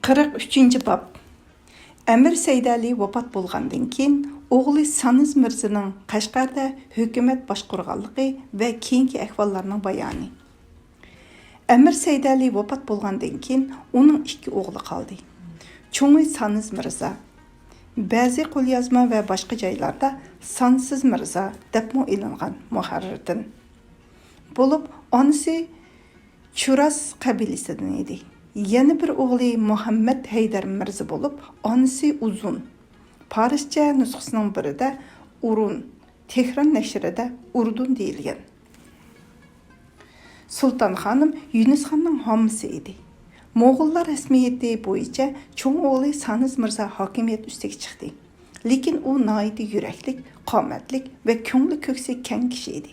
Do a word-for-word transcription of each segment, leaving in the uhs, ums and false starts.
قىرىق ئۈچىنچى باب. ئەمىر سەيدەلى ۋاپات بولغاندىن كېيىن، ئوغلى سانىز مىرزىنىڭ قەشقەردە ھۆكۈمەت باشقۇرغانلىقى ۋە كېيىنكى ئەھۋاللارنىڭ بايانى. ئەمىر سەيدەلى ۋاپات بولغاندىن كېيىن، ئۇنىڭ ئىككى ئوغلى قالدى. چوڭى سانىز مىرزا، بەزى قوليازما ۋە باشقا جايلاردا سانسىز مىرزا دەپمۇ ئېلىنغان مۇھەررىردىن بولۇپ، ئانىسى چۇراس قەبىلىسىدىن ئىدى. يەنە بىر ئوغلى مۇھەممەد ھەيدەر مىرزا بولۇپ، ئانىسى ئۇزۇن. پارسچە نۇسخىسىنىڭ بىرىدە ئۇرۇن، تېھران نەشرىدە ئۇردۇن دېيىلگەن. سۇلتان خانىم يۈنۈس خاننىڭ ھامىسى ئىدى. موغۇللار رەسمىيىتى بويىچە چوڭ ئوغلى سانىز مىرزا ھاكىمىيەت ئۈستىگە چىقتى. لېكىن ئۇ ناھايىتى يۈرەكلىك، قامەتلىك ۋە كۆڭلى كۆكسى كەڭ كىشى ئىدى.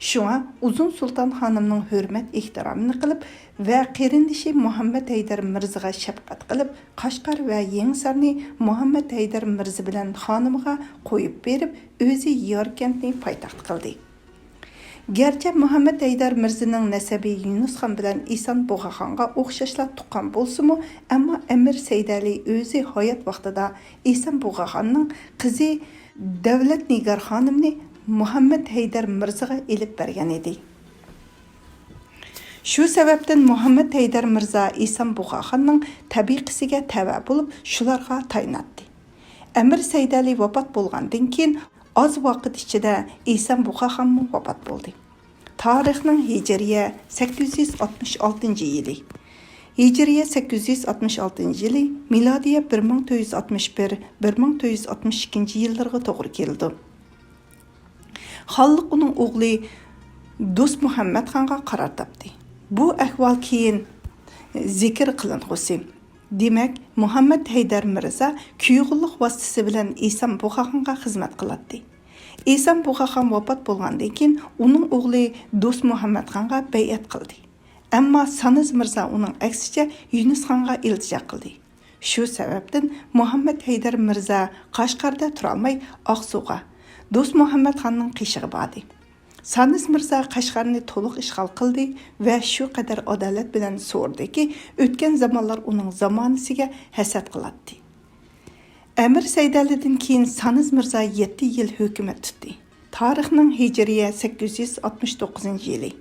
شۇڭا ئۇزۇن سۇلتان خانىمنىڭ ھۆرمەت ئېھتىرامىنى قىلىپ ۋە قېرىندىشى مۇھەممەد ھەيدەر مىرزىغا شەپقەت قىلىپ، قەشقەر ۋە يېڭىسارنى مۇھەممەد ھەيدەر مىرزا بىلەن خانىمىغا قويۇپ بېرىپ، ئۆزى ياركەنتنى پايتەخت قىلدى. گەرچە مۇھەممەد ھەيدەر مىرزىنىڭ نەسەبى يۈنۈس خان بىلەن ئېسان بۇغاخانغا ئوخشاشلا تۇغقان بولسىمۇ، ئەمما ئەمىر سەيدەلى ئۆزى ھايات ۋاقتىدا ئېسان بۇغاخاننىڭ قىزى دەۋلەت نىگار خانىمنى مۇھەممەد ھەيدەر مىرزىغا ئېلىپ بەرگەن ئىدى. شۇ سەۋەبتىن مۇھەممەد ھەيدەر مىرزا ئېسان بۇغاخاننىڭ تەبىقىسىگە تەۋە بولۇپ، شۇلارغا تايىناتتى. ئەمىر سەيدەلى ۋاپات بولغاندىن كېيىن، ئاز ۋاقىت ئىچىدە ئېسان بۇغاخانمۇ ۋاپات بولدى. تارىخنىڭ ھىجرىيە سەككىز يۈز ئاتمىش ئالتىنچى يىلى، ھىجرىيە سەككىز يۈز ئاتمىش ئالتىنچى يىلى، مىلادىيە بىر مىڭ تۆت يۈز ئاتمىش بىر، بىر مىڭ تۆت يۈز ئاتمىش ئىككىنچى يىللىرىغا توغرا كېلىدۇ. خانلىق ئۇنىڭ ئوغلى دوستمۇھەممەتخانغا قارار تاپتى. بۇ ئەھۋال كېيىن زىكىر قىلىنغۇسى. دېمەك، مۇھەممەد ھەيدەر مىرزا كۈيئوغۇللۇق ۋاسىتىسى بىلەن ئېسان بۇغاخانغا خىزمەت قىلاتتى. ئېسان بۇغاخان ۋاپات بولغاندىن كېيىن، ئۇنىڭ ئوغلى دوستمۇھەممەتخانغا بەيئەت قىلدى. ئەمما سانىز مىرزا ئۇنىڭ ئەكسىچە يۈنۈس خانغا ئىلتىجا قىلدى. شۇ سەۋەبتىن مۇھەممەد ھەيدەر مىرزا قەشقەردە تۇرالماي، ئاقسۇغا، دوستمۇھەممەتخاننىڭ قېشىغا باردى. سانىز مىرزا قەشقەرنى تولۇق ئىشغال قىلدى ۋە شۇ قەدەر ئادالەت بىلەن سورىدىكى، ئۆتكەن زامانلار ئۇنىڭ زامانىسىگە ھەسەت قىلاتتى. ئەمىر سەيدەلىدىن كېيىن سانىز مىرزا يەتتە يىل ھۆكۈمەت تۇتتى. تارىخنىڭ ھىجرىيە سەككىز يۈز ئاتمىش توققۇزىنچى يىلى،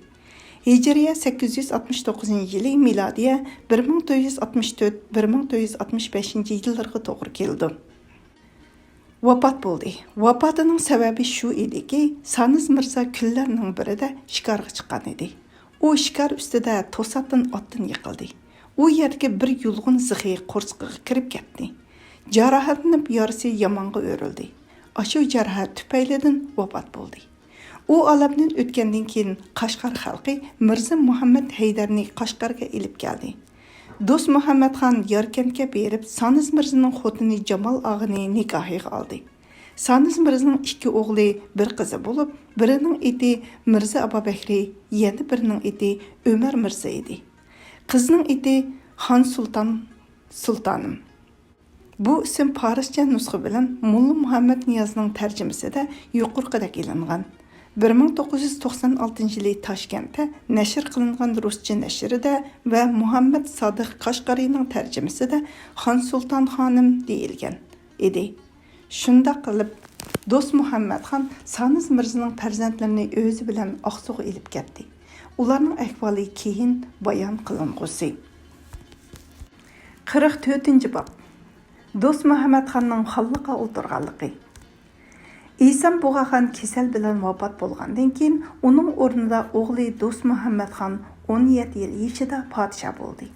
ھىجرىيە سەككىز يۈز ئاتمىش توققۇزىنچى يىلى، مىلادىيە بىر مىڭ تۆت يۈز ئاتمىش تۆت، بىر مىڭ تۆت يۈز ئاتمىش بەشىنچى يىللىرىغا توغرا كېلىدۇ. ۋاپات بولدى. ۋاپاتىنىڭ سەۋەبى شۇ ئىدىكى، سانىز مىرزا كۈنلەرنىڭ بىرىدە شىكارغا چىققان ئىدى. ئۇ شىكار ئۈستىدە توساتتىن ئاتتىن يىقىلدى. ئۇ يەردىكى بىر يۇلغۇن زىخى قورسىقىغا كىرىپ كەتتى. جاراھەتلىنىپ، يارىسى يامانغا ئۆرۈلدى. ئاشۇ جاراھەت تۈپەيلىدىن ۋاپات بولدى. ئۇ ئالەمدىن ئۆتكەندىن كېيىن، قەشقەر خەلقى مىرزا مۇھەممەد ھەيدەرنى قەشقەرگە ئېلىپ كەلدى. دوستمۇھەممەتخان ياركەنتكە بېرىپ، سانىز مىرزىنىڭ خوتۇنى جامال ئاغىنى نىكاھىغا ئالدى. سانىز مىرزىنىڭ ئىككى ئوغلى، بىر قىزى بولۇپ، بىرىنىڭ ئېتى مىرزا ئابابەكرى، يەنە بىرىنىڭ ئېتى ئۆمەر مىرزا ئىدى. قىزنىڭ ئېتى خان سۇلتان سۇلتانىم. بۇ ئىسىم پارسچە نۇسخا بىلەن موللا مۇھەممەد نىيازنىڭ تەرجىمىسىدە يۇقىرىقىدەك ئېلىنغان. بىر مىڭ توققۇز يۈز توقسان ئالتىنچى يىلى تاشكەنتتە نەشر قىلىنغان رۇسچە نەشرىدە ۋە مۇھەممەد سادىق قەشقەرىنىڭ تەرجىمىسىدە خان سۇلتان خانىم دېيىلگەن ئىدى. شۇنداق قىلىپ، دوستمۇھەممەتخان سانىز مىرزىنىڭ پەرزەنتلىرىنى ئۆزى بىلەن ئاقسۇغا ئېلىپ كەتتى. ئۇلارنىڭ ئەھۋالى كېيىن بايان قىلىنغۇسى. قىرىق تۆتىنچى باب. دوستمۇھەممەتخاننىڭ خانلىققا ئولتۇرغانلىقى. ئېسان بۇغاخان كېسەل بىلەن ۋاپات بولغاندىن كېيىن، ئۇنىڭ ئورنىدا ئوغلى دوستمۇھەممەتخان ئون يەتتە يىل يېشىدا پادىشاھ بولدى.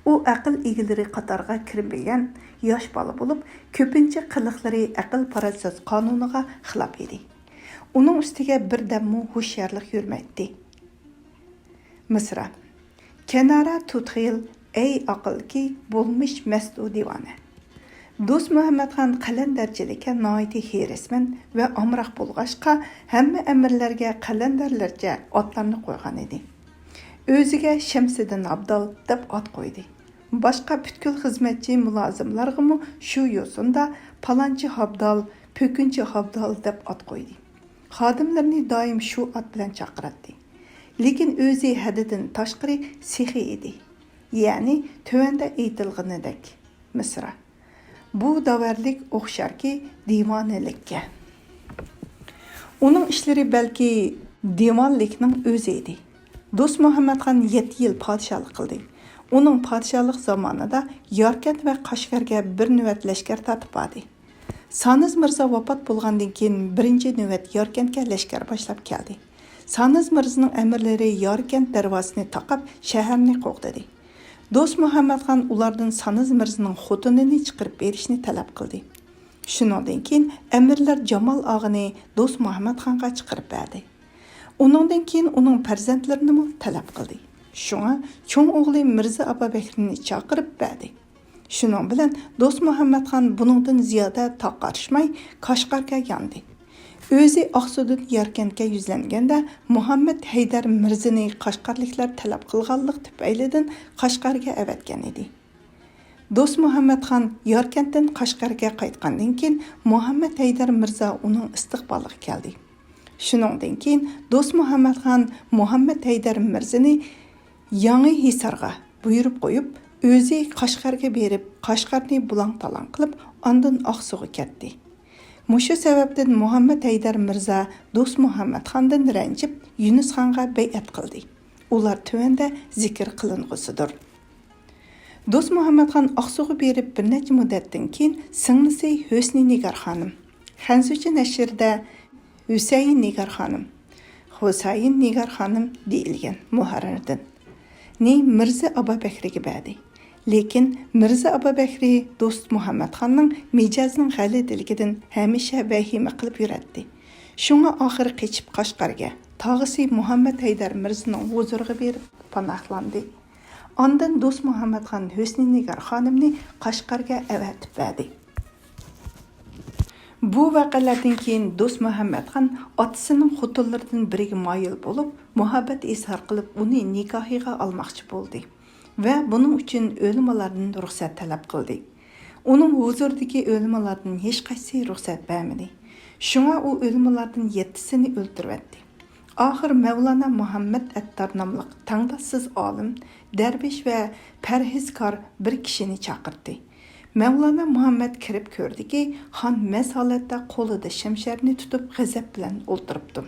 ئۇ ئەقىل ئىگىلىرى قاتارىغا كىرمىگەن ياش بالا بولۇپ، كۆپىنچە قىلىقلىرى ئەقىل-پاراسەت قانۇنىغا خىلاپ ئىدى. ئۇنىڭ ئۈستىگە بىردەممۇ ھوشيارلىق يۈرمەيتتى. مىسرا. كەنارە تۇتخىل، ئەي ئاقىلكى بولمىش مەستۇ دىۋانە. دوستمۇھەممەتخان قەلەندەرچىلىككە ناھايىتى ھېرىسمەن ۋە ئامراق بولغاچقا، ھەممە ئەمىرلەرگە قەلەندەرلەرچە ئاتلارنى قويغان ئىدى. ئۆزىگە شەمسىدىن ئابدال دەپ ئات قويدى. باشقا پۈتكۈل خىزمەتچى مۇلازىملارغىمۇ شۇ يوسۇندا پالانچى ھابدال، پۆكۈنچى ھابدال دەپ ئات قويدى. خادىملىرىنى دائىم شۇ ئات بىلەن چاقىراتتى. لېكىن ئۆزى ھەددىدىن تاشقىرى سېخىي ئىدى. يەنى تۆۋەندە ئېيتىلغىنىدەك مىسرا. بۇ داۋەرلىك ئوخشاركى دىۋانىلىككە. ئۇنىڭ ئىشلىرى بەلكى دىۋانىلىكنىڭ ئۆزى ئىدى. دوست مۇھەممەتخان يەتتە يىل پادىشاھلىق قىلدى. ئۇنىڭ پادىشاھلىق زامانىدا ياركەنت ۋە قەشقەرگە بىر نۆۋەت لەشكەر تارتىپ باردى. سانىز مىرزا ۋاپات بولغاندىن كېيىن بىرىنچى نۆۋەت ياركەنتكە لەشكەر باشلاپ كەلدى. سانىز مىرزىنىڭ ئەمىرلىرى ياركەنت دەرۋازىسىنى تاقاپ شەھەرنى قوغدىدى. دوست مۇھەممەتخان ئۇلاردىن سانىز مىرزىنىڭ خوتۇنىنى چىقىرىپ بېرىشنى تەلەپ قىلدى. شۇنىڭدىن كېيىن ئەمىرلەر جامال ئاغىنى دوست مۇھەممەتخانغا چىقىرىپ بەردى. ئۇنىڭدىن كېيىن ئۇنىڭ پەرزەنتلىرىنىمۇ تەلەپ قىلدى. شۇڭا چوڭ ئوغلى مىرزا ئابابەكرىنى چاقىرىپ بەردى. شۇنىڭ بىلەن دوست مۇھەممەتخان بۇنىڭدىن زىيادە تاقارىشماي، قەشقەرگە ياندى. ئۆزى ئاقسۇدىن ياركەنتكە يۈزلەنگەندە، مۇھەممەد ھەيدەر مىرزىنى قەشقەرلىكلەر تەلەپ قىلغانلىق تۈپەيلىدىن قەشقەرگە ئەۋەتكەن ئىدى. دوست مۇھەممەتخان ياركەنتتىن قەشقەرگە قايتقاندىن كېيىن، مۇھەممەد ھەيدەر مىرزا ئۇنىڭ ئىستىقبالىغا كەلدى. شۇنىڭدىن كېيىن دوست مۇھەممەتخان مۇھەممەد ھەيدەر مىرزىنى يېڭى ھىسارغا بۇيرۇپ قويۇپ، ئۆزى قەشقەرگە بېرىپ، قەشقەرنى بۇلاڭ-تالاڭ قىلىپ، ئاندىن ئاقسۇغا كەتتى. مۇشۇ سەۋەبتىن مۇھەممەد ھەيدەر مىرزا دوست مۇھەممەتخاندىن رەنجىپ، يۈنۈسخانغا بەيئەت قىلدى. ئۇلار تۆۋەندە زىكىر قىلىنغۇسىدۇر. دوست مۇھەممەتخان ئاقسۇغا بېرىپ بىر نەچچە مۇددەتتىن كېيىن، سىڭلىسى ھۆسنى نىگار خانىم، خەنزۇچە نەشرىدە ھۈسەيىن نىگار خانىم، ھۇسەيىن نىگار خانىم دېيىلگەن مۇھەررىردىن، نى مىرزا ئابابەكرىگە بەردى. لېكىن مىرزا ئابابەكرى دوست مۇھەممەتخاننىڭ مىجەزىنىڭ غەلىتىلىكىدىن ھەمىشە ۋەھىمە قىلىپ يۈرەتتى. شۇڭا ئاخىرى قېچىپ قەشقەرگە، تاغىسى مۇھەممەد ھەيدەر مىرزىنىڭ ھۇزۇرىغا بېرىپ پاناھلاندى. ئاندىن دوست مۇھەممەتخان ھۆسنى نىگار خانىمنى قەشقەرگە ئەۋەتىپ بەردى. بۇ ۋەقەلەردىن كېيىن دوست مۇھەممەتخان ئاتىسىنىڭ خوتۇنلىرىدىن بىرىگە مايىل بولۇپ، مۇھەببەت ئىزھار قىلىپ، ئۇنى نىكاھىغا ئالماقچى بولدى ۋە بۇنىڭ ئۈچۈن ئۆلىمالاردىن رۇخسەت تەلەپ قىلدى. ئۇنىڭ ھۇزۇرىدىكى ئۆلىمالاردىن ھېچقايسىسى رۇخسەت بەرمىدى. شۇڭا ئۇ ئۆلىمالاردىن يەتتىسىنى ئۆلتۈرۈۋەتتى. ئاخىر مەۋلانا مۇھەممەد ئەتتار ناملىق تەڭداشسىز ئالىم، دەرۋىش ۋە پەرھىزكار بىر كىشىنى چاقىرتتى. مەۋلانا مۇھەممەد كىرىپ كۆردىكى، خان مەست ھالەتتە قولىدا شەمشەرنى تۇتۇپ غەزەپ بىلەن ئولتۇرۇپتۇ.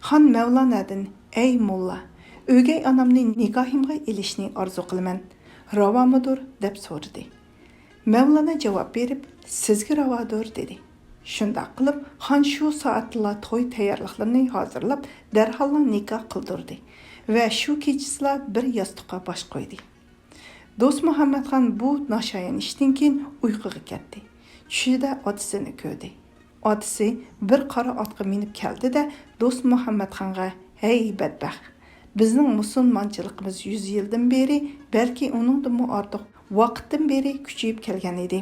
خان مەۋلانادىن، ئەي موللا، ئۆگەي ئانامنى نىكاھىمغا ئېلىشنى ئارزۇ قىلىمەن، راۋامىدۇر؟ دەپ سورىدى. مەۋلانا جاۋاب بېرىپ، سىزگە راۋادۇر، دېدى. شۇنداق قىلىپ، خان شۇ سائەتتىلا توي تەييارلىقلىرىنى ھازىرلاپ، دەرھاللا نىكاھ قىلدۇردى ۋە شۇ كېچىسىلا بىر ياستۇققا باش قويدى. دوست مۇھەممەتخان بۇ ناشايان ئىشتىن كېيىن ئۇيقۇغا كەتتى. چۈشىدە ئاتىسىنى كۆردى. ئاتىسى بىر قارا ئاتقا مىنىپ كەلدى-دە، دوست مۇھەممەتخانغا، ھەي بەتبەخت! بىزنىڭ مۇسۇلمانچىلىقىمىز يۈز يىلدىن بېرى، بەلكى ئۇنىڭدىنمۇ ئارتۇق ۋاقىتتىن بېرى كۈچىيىپ كەلگەن ئىدى.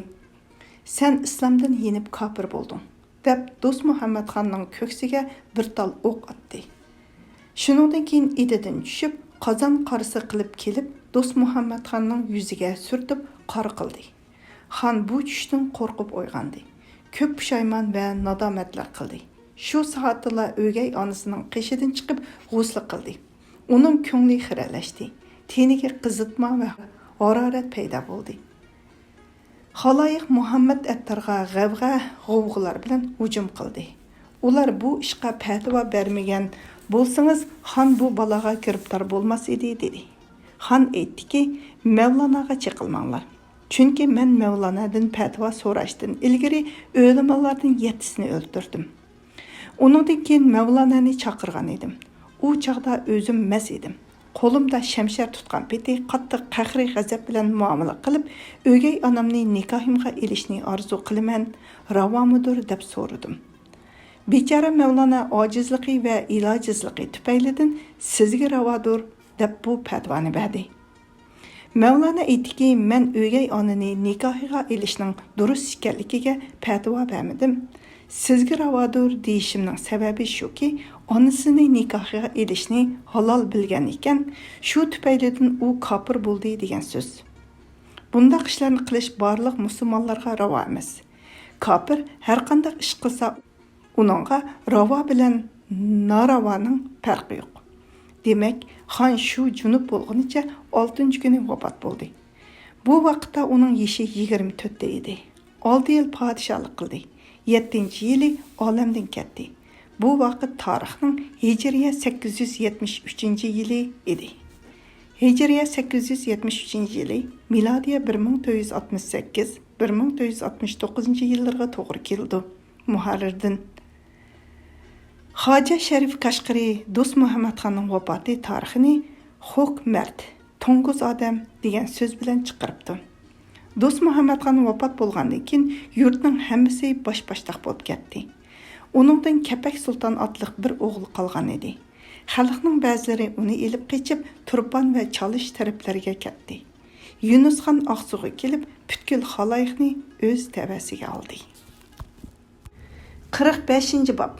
سەن ئىسلامدىن يېنىپ كاپىر بولدۇڭ، دەپ دوست مۇھەممەتخاننىڭ كۆكسىگە بىر تال ئوق ئاتتى. شۇنىڭدىن كېيىن ئېتىدىن چۈشۈپ، قازان قارىسى قىلىپ كېلىپ، دوست مۇھەممەتخاننىڭ يۈزىگە سۈرتۈپ قارا قىلدى. خان بۇ چۈشتىن قورقۇپ ئويغاندى. كۆپ پۇشايمان ۋە نادامەتلەر قىلدى. شۇ سائەتتىلا ئۆگەي ئانىسىنىڭ قېشىدىن چىقىپ غۇسلى قىلدى. ئۇنىڭ كۆڭلى خىرەلەشتى. تېنىگە قىزىتما ۋە ھارارەت پەيدا بولدى. خالايىق مۇھەممەد ئەتتارغا غەۋغا، غوۋغىلار بىلەن ھۇجۇم قىلدى. ئۇلار بۇ ئىشقا پەتىۋا بەرمىگەن بولسىڭىز، خان بۇ بالاغا گىرىپتار بولماس ئىدى، دېدى. خان ئېيتتىكى، مەۋلاناغا چېقىلماڭلار. چۈنكى مەن مەۋلانادىن پەتىۋا سوراشتىن ئىلگىرى ئۆلىمالاردىن يەتتىسىنى ئۆلتۈردۈم. ئۇنىڭدىن كېيىن مەۋلانانى چاقىرغان ئىدىم. ئۇ چاغدا ئۆزۈم مەست ئىدىم. قولۇمدا شەمشەر تۇتقان پېتى قاتتىق قەھرىي غەزەپ بىلەن مۇئامىلە قىلىپ، ئۆگەي ئانامنى نىكاھىمغا ئېلىشنى ئارزۇ قىلىمەن، راۋامىدۇر؟ دەپ سورىدىم. بىچارە مەۋلانا ئاجىزلىقى ۋە ئىلاجىزلىقى تۈپەيلىدىن سىزگە راۋادۇر، دەپ بۇ پەتىۋانى بەردى. مەۋلانا ئېيتتىكى، مەن ئۆگەي ئانىنى نىكاھىغا ئېلىشنىڭ دۇرۇس ئىكەنلىكىگە پەتىۋا بەرمىدىم. سىزگە راۋادۇر دېيىشىمنىڭ سەۋەبى شۇكى، ئانىسىنى نىكاھىغا ئېلىشنى ھالال بىلگەن ئىكەن، شۇ تۈپەيلىدىن ئۇ كاپىر بولدى دېگەن سۆز. بۇنداق ئىشلارنى قىلىش بارلىق مۇسۇلمانلارغا راۋا ئەمەس. كاپىر ھەرقانداق ئىش قىلسا، ئۇنىڭغا راۋا بىلەن ناراۋانىڭ پەرقى يوق. دېمەك، خان شۇ جۇنۇپ بولغىنىچە ئالتىنچى كۈنى ۋاپات بولدى. بۇ ۋاقىتتا ئۇنىڭ يېشى يىگىرمە تۆتتە ئىدى. ئالتە يىل پادىشاھلىق قىلدى. يەتتىنچى يىلى ئالەمدىن كەتتى. بۇ ۋاقىت تارىخنىڭ ھىجرىيە سەككىز يۈز يەتمىش ئۈچىنچى يىلى ئىدى. ھىجرىيە سەككىز يۈز يەتمىش ئۈچىنچى يىلى، مىلادىيە بىر مىڭ تۆت يۈز ئاتمىش سەككىز، بىر مىڭ تۆت يۈز ئاتمىش توققۇزىنچى يىللىرىغا توغرا كېلىدۇ. مۇھەررىردىن. خاجە شەرىپ كاشقىرى دوست مۇھەممەتخاننىڭ ۋاپاتى تارىخىنى خوك مەرد، توڭگۇز ئادەم دېگەن سۆز بىلەن چىقىرىپتۇ. دوست مۇھەممەتخان ۋاپات بولغاندىن كېيىن، يۇرتنىڭ ھەممىسى باش-باشتاق بولۇپ كەتتى. ئۇنىڭدىن كەپەك سۇلتان ئاتلىق بىر ئوغلى قالغان ئىدى. خەلقنىڭ بەزىلىرى ئۇنى ئېلىپ قېچىپ، تۇرپان ۋە چالىش تەرەپلەرگە كەتتى. يۇنۇسخان ئاقسۇغا كېلىپ، پۈتكۈل خالايىقنى ئۆز تەۋەسىگە ئالدى. قىرىق بەشىنچى باب.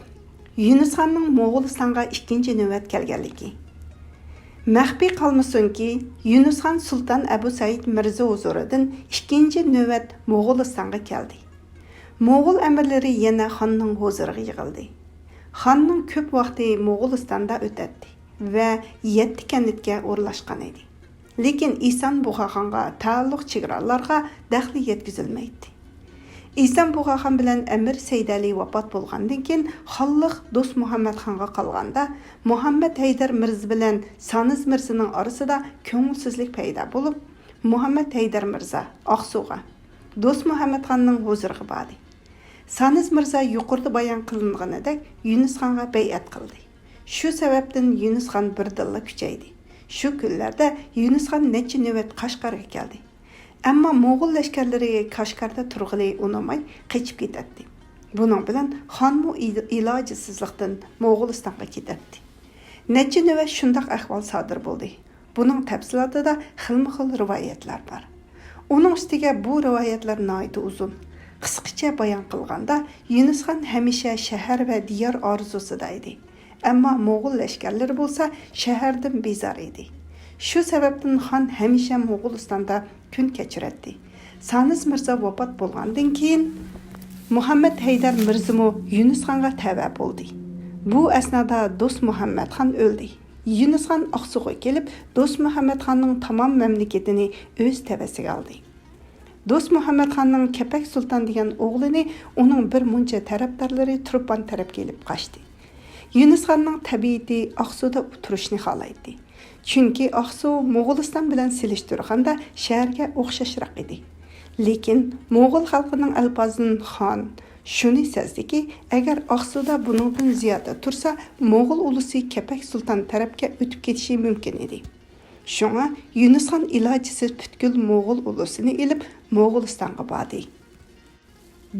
يۇنۇسخاننىڭ موغۇلىستانغا ئىككىنچى نۆۋەت كەلگەنلىكى. مەخپىي قالمىسۇنكى، يۇنۇسخان سۇلتان ئەبۇ سەئىد مىرزا ھۇزۇرىدىن ئىككىنچى نۆۋەت موغۇلىستانغا كەلدى. موغۇل ئەمىرلىرى يەنە خاننىڭ ھۇزۇرىغا يىغىلدى. خاننىڭ كۆپ ۋاقتى موغۇلىستاندا ئۆتەتتى ۋە يەتتە كەنتكە ئورۇنلاشقان ئىدى. لېكىن ئىسان بۇغاخانغا تەئەللۇق چېگرالارغا دەخلى يەتكۈزۈلمەيتتى. ئىسان بۇغاخان بىلەن ئەمىر سەيدەلى ۋاپات بولغاندىن كېيىن، خانلىق دوست مۇھەممەتخانغا قالغاندا، مۇھەممەد ھەيدەر مىرزا بىلەن سانىز مىرزىنىڭ ئارىسىدا كۆڭۈلسىزلىك پەيدا بولۇپ، مۇھەممەد ھەيدەر مىرزا ئاقسۇغا، دوست مۇھەممەتخاننىڭ ھۇزۇرىغا باردى. سانىز مىرزا يۇقىرىدا بايان قىلىنغىنىدەك يۈنۈسخانغا بەيئەت قىلدى. شۇ سەۋەبتىن يۈنۈسخان بىردىنلا كۈچەيدى. شۇ كۈنلەردە يۈنۈسخان نەچچە نۆۋەت قەشقەرگە كەلدى. ئەمما موغۇل لەشكەرلىرى قەشقەردە تۇرغىلى ئۇنىماي قېچىپ كېتەتتى. بۇنىڭ بىلەن خانمۇ ئىل-، ئىلاجسىزلىقتىن موغۇلىستانغا كېتەتتى. نەچچە نۆۋەت شۇنداق ئەھۋال سادىر بولدى. بۇنىڭ تەپسىلاتىدا خىلمۇ خىل رىۋايەتلەر بار. ئۇنىڭ ئۈستىگە بۇ رىۋايەتلەر ناھايىتى ئۇزۇن. قىسقىچە بايان قىلغاندا، يۈنۈسخان ھەمىشە شەھەر ۋە دىيار ئارزۇسىدا ئىدى. ئەمما موغۇل لەشكەرلىرى بولسا شەھەردىن بىزار ئىدى. شۇ سەۋەبتىن خان ھەمىشە موغۇلىستاندا كۈن كەچۈرەتتى. سانىز مىرزا ۋاپات بولغاندىن كېيىن، مۇھەممەد ھەيدەر مىرزىمۇ يۈنۈسخانغا تەۋە بولدى. بۇ ئەسنادا دوست مۇھەممەدخان ئۆلدى. يۈنۈسخان ئاقسۇغا كېلىپ، دوست مۇھەممەدخاننىڭ تامام مەملىكىتىنى ئۆز تەۋەسىگە ئالدى. دوست مۇھەممەدخاننىڭ كەپەك سۇلتان دېگەن ئوغلىنى ئۇنىڭ بىر مۇنچە تەرەپدارلىرى تۇرپان تەرەپكە ئېلىپ قاچتى. يۈنۈسخاننىڭ تەبىئىتى ئاقسۇدا تۇرۇشنى خالايتتى. چۈنكى ئاقسۇ موغۇلىستان بىلەن سېلىشتۇرغاندا شەھەرگە ئوخشاشراق ئىدى. لېكىن موغۇل خەلقىنىڭ ئەلپازىدىن خان شۇنى سەزدىكى، ئەگەر ئاقسۇدا بۇنىڭدىن زىيادە تۇرسا، موغۇل ئۇلۇسى كەپەك سۇلتان تەرەپكە ئۆتۈپ كېتىشى مۇمكىن ئىدى. شۇڭا يۈنۈسخان ئىلاجىسىز پۈتكۈل موغۇل ئۇلۇسىنى ئېلىپ، موغۇلىستانغا باردى.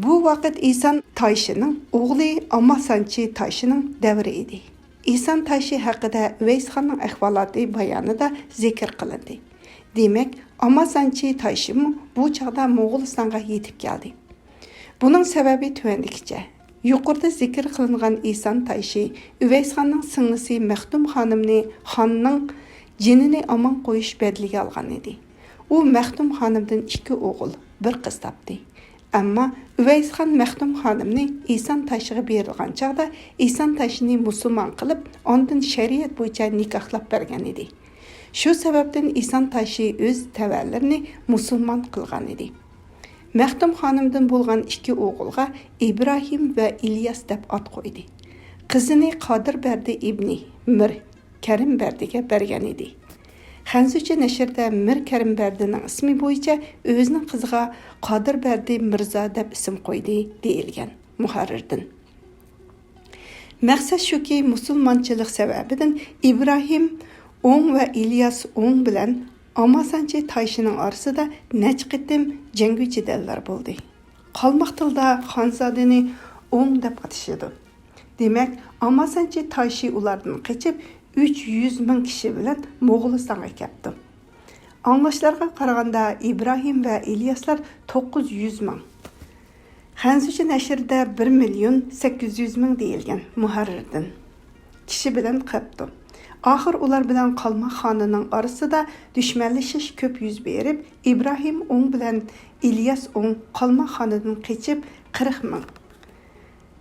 بۇ ۋاقىت ئىسان تايشىنىڭ ئوغلى ئاماسانچى تايشىنىڭ دەۋرى ئىدى. ئىسان تايشى ھەققىدە ئۇۋەيسخاننىڭ ئەھۋالاتى بايانىدا زىكىر قىلىندى. دېمەك، ئاماسانچى تايشىمۇ بۇ چاغدا موغۇلىستانغا يېتىپ كەلدى. بۇنىڭ سەۋەبى تۆۋەندىكىچە. يۇقىرىدا زىكىر قىلىنغان ئىسان تايشى ئۇۋەيسخاننىڭ سىڭلىسى مەختۇم خانىمنى خاننىڭ جېنىنى ئامان قويۇش بەدىلىگە ئالغان ئىدى. ئۇ مەختۇم خانىمدىن ئىككى ئوغۇل، بىر قىز تاپتى. ئەمما ئۇۋەيسخان مەختۇم خانىمنى ئىسان تايشىغا بېرىدىغان چاغدا ئىسان تايشىنى مۇسۇلمان قىلىپ، ئاندىن شەرىئەت بويىچە نىكاھلاپ بەرگەن ئىدى. شۇ سەۋەبتىن ئىسان تايشى ئۆز تەۋەلىرىنى مۇسۇلمان قىلغان ئىدى. مەختۇم خانىمدىن بولغان ئىككى ئوغۇلغا ئىبراھىم ۋە ئىلياس دەپ ئات قويدى. قىزىنى قادىر بەردى ئىبنى مىر كەرىم بەردىگە بەرگەن ئىدى. خەنزۇچە نەشرىدە مىر كەرىم بەردىنىڭ ئىسمى بويىچە ئۆزىنىڭ قىزىغا قادىر بەردى مىرزا دەپ ئىسىم قويدى، دېيىلگەن مۇھەررىردىن. مەقسەت شۇكى، مۇسۇلمانچىلىق سەۋەبىدىن ئىبراھىم ئوڭ ۋە ئىلياس ئوڭ بىلەن ئاماسانچى تايشىنىڭ ئارىسىدا نەچچە قېتىم جەڭگى جېدەللەر بولدى. قالماق تىلدا خانزادىنى ئوڭ دەپ ئاتىشىدۇ. دېمەك، ئاماسانچى تايشى ئۇلاردىن قېچىپ، ئۈچ يۈز مىڭ كىشى بىلەن موغۇلىستانغا كەپتۇ. ئاڭلاشلارغا قارىغاندا، ئىبراھىم ۋە ئىلياسلار توققۇز يۈز مىڭ، خەنزۇچە نەشرىدە بىر مىليون سەككىز يۈز مىڭ دېيىلگەن مۇھەررىردىن، كىشى بىلەن قېپتۇ. ئاخىر ئۇلار بىلەن قالماق خانىنىڭ ئارىسىدا دۈشمەنلىشىش كۆپ يۈز بېرىپ، ئىبراھىم ئوڭ بىلەن ئىلياس ئوڭ قالماق خانىدىن قېچىپ، قىرىق مىڭ،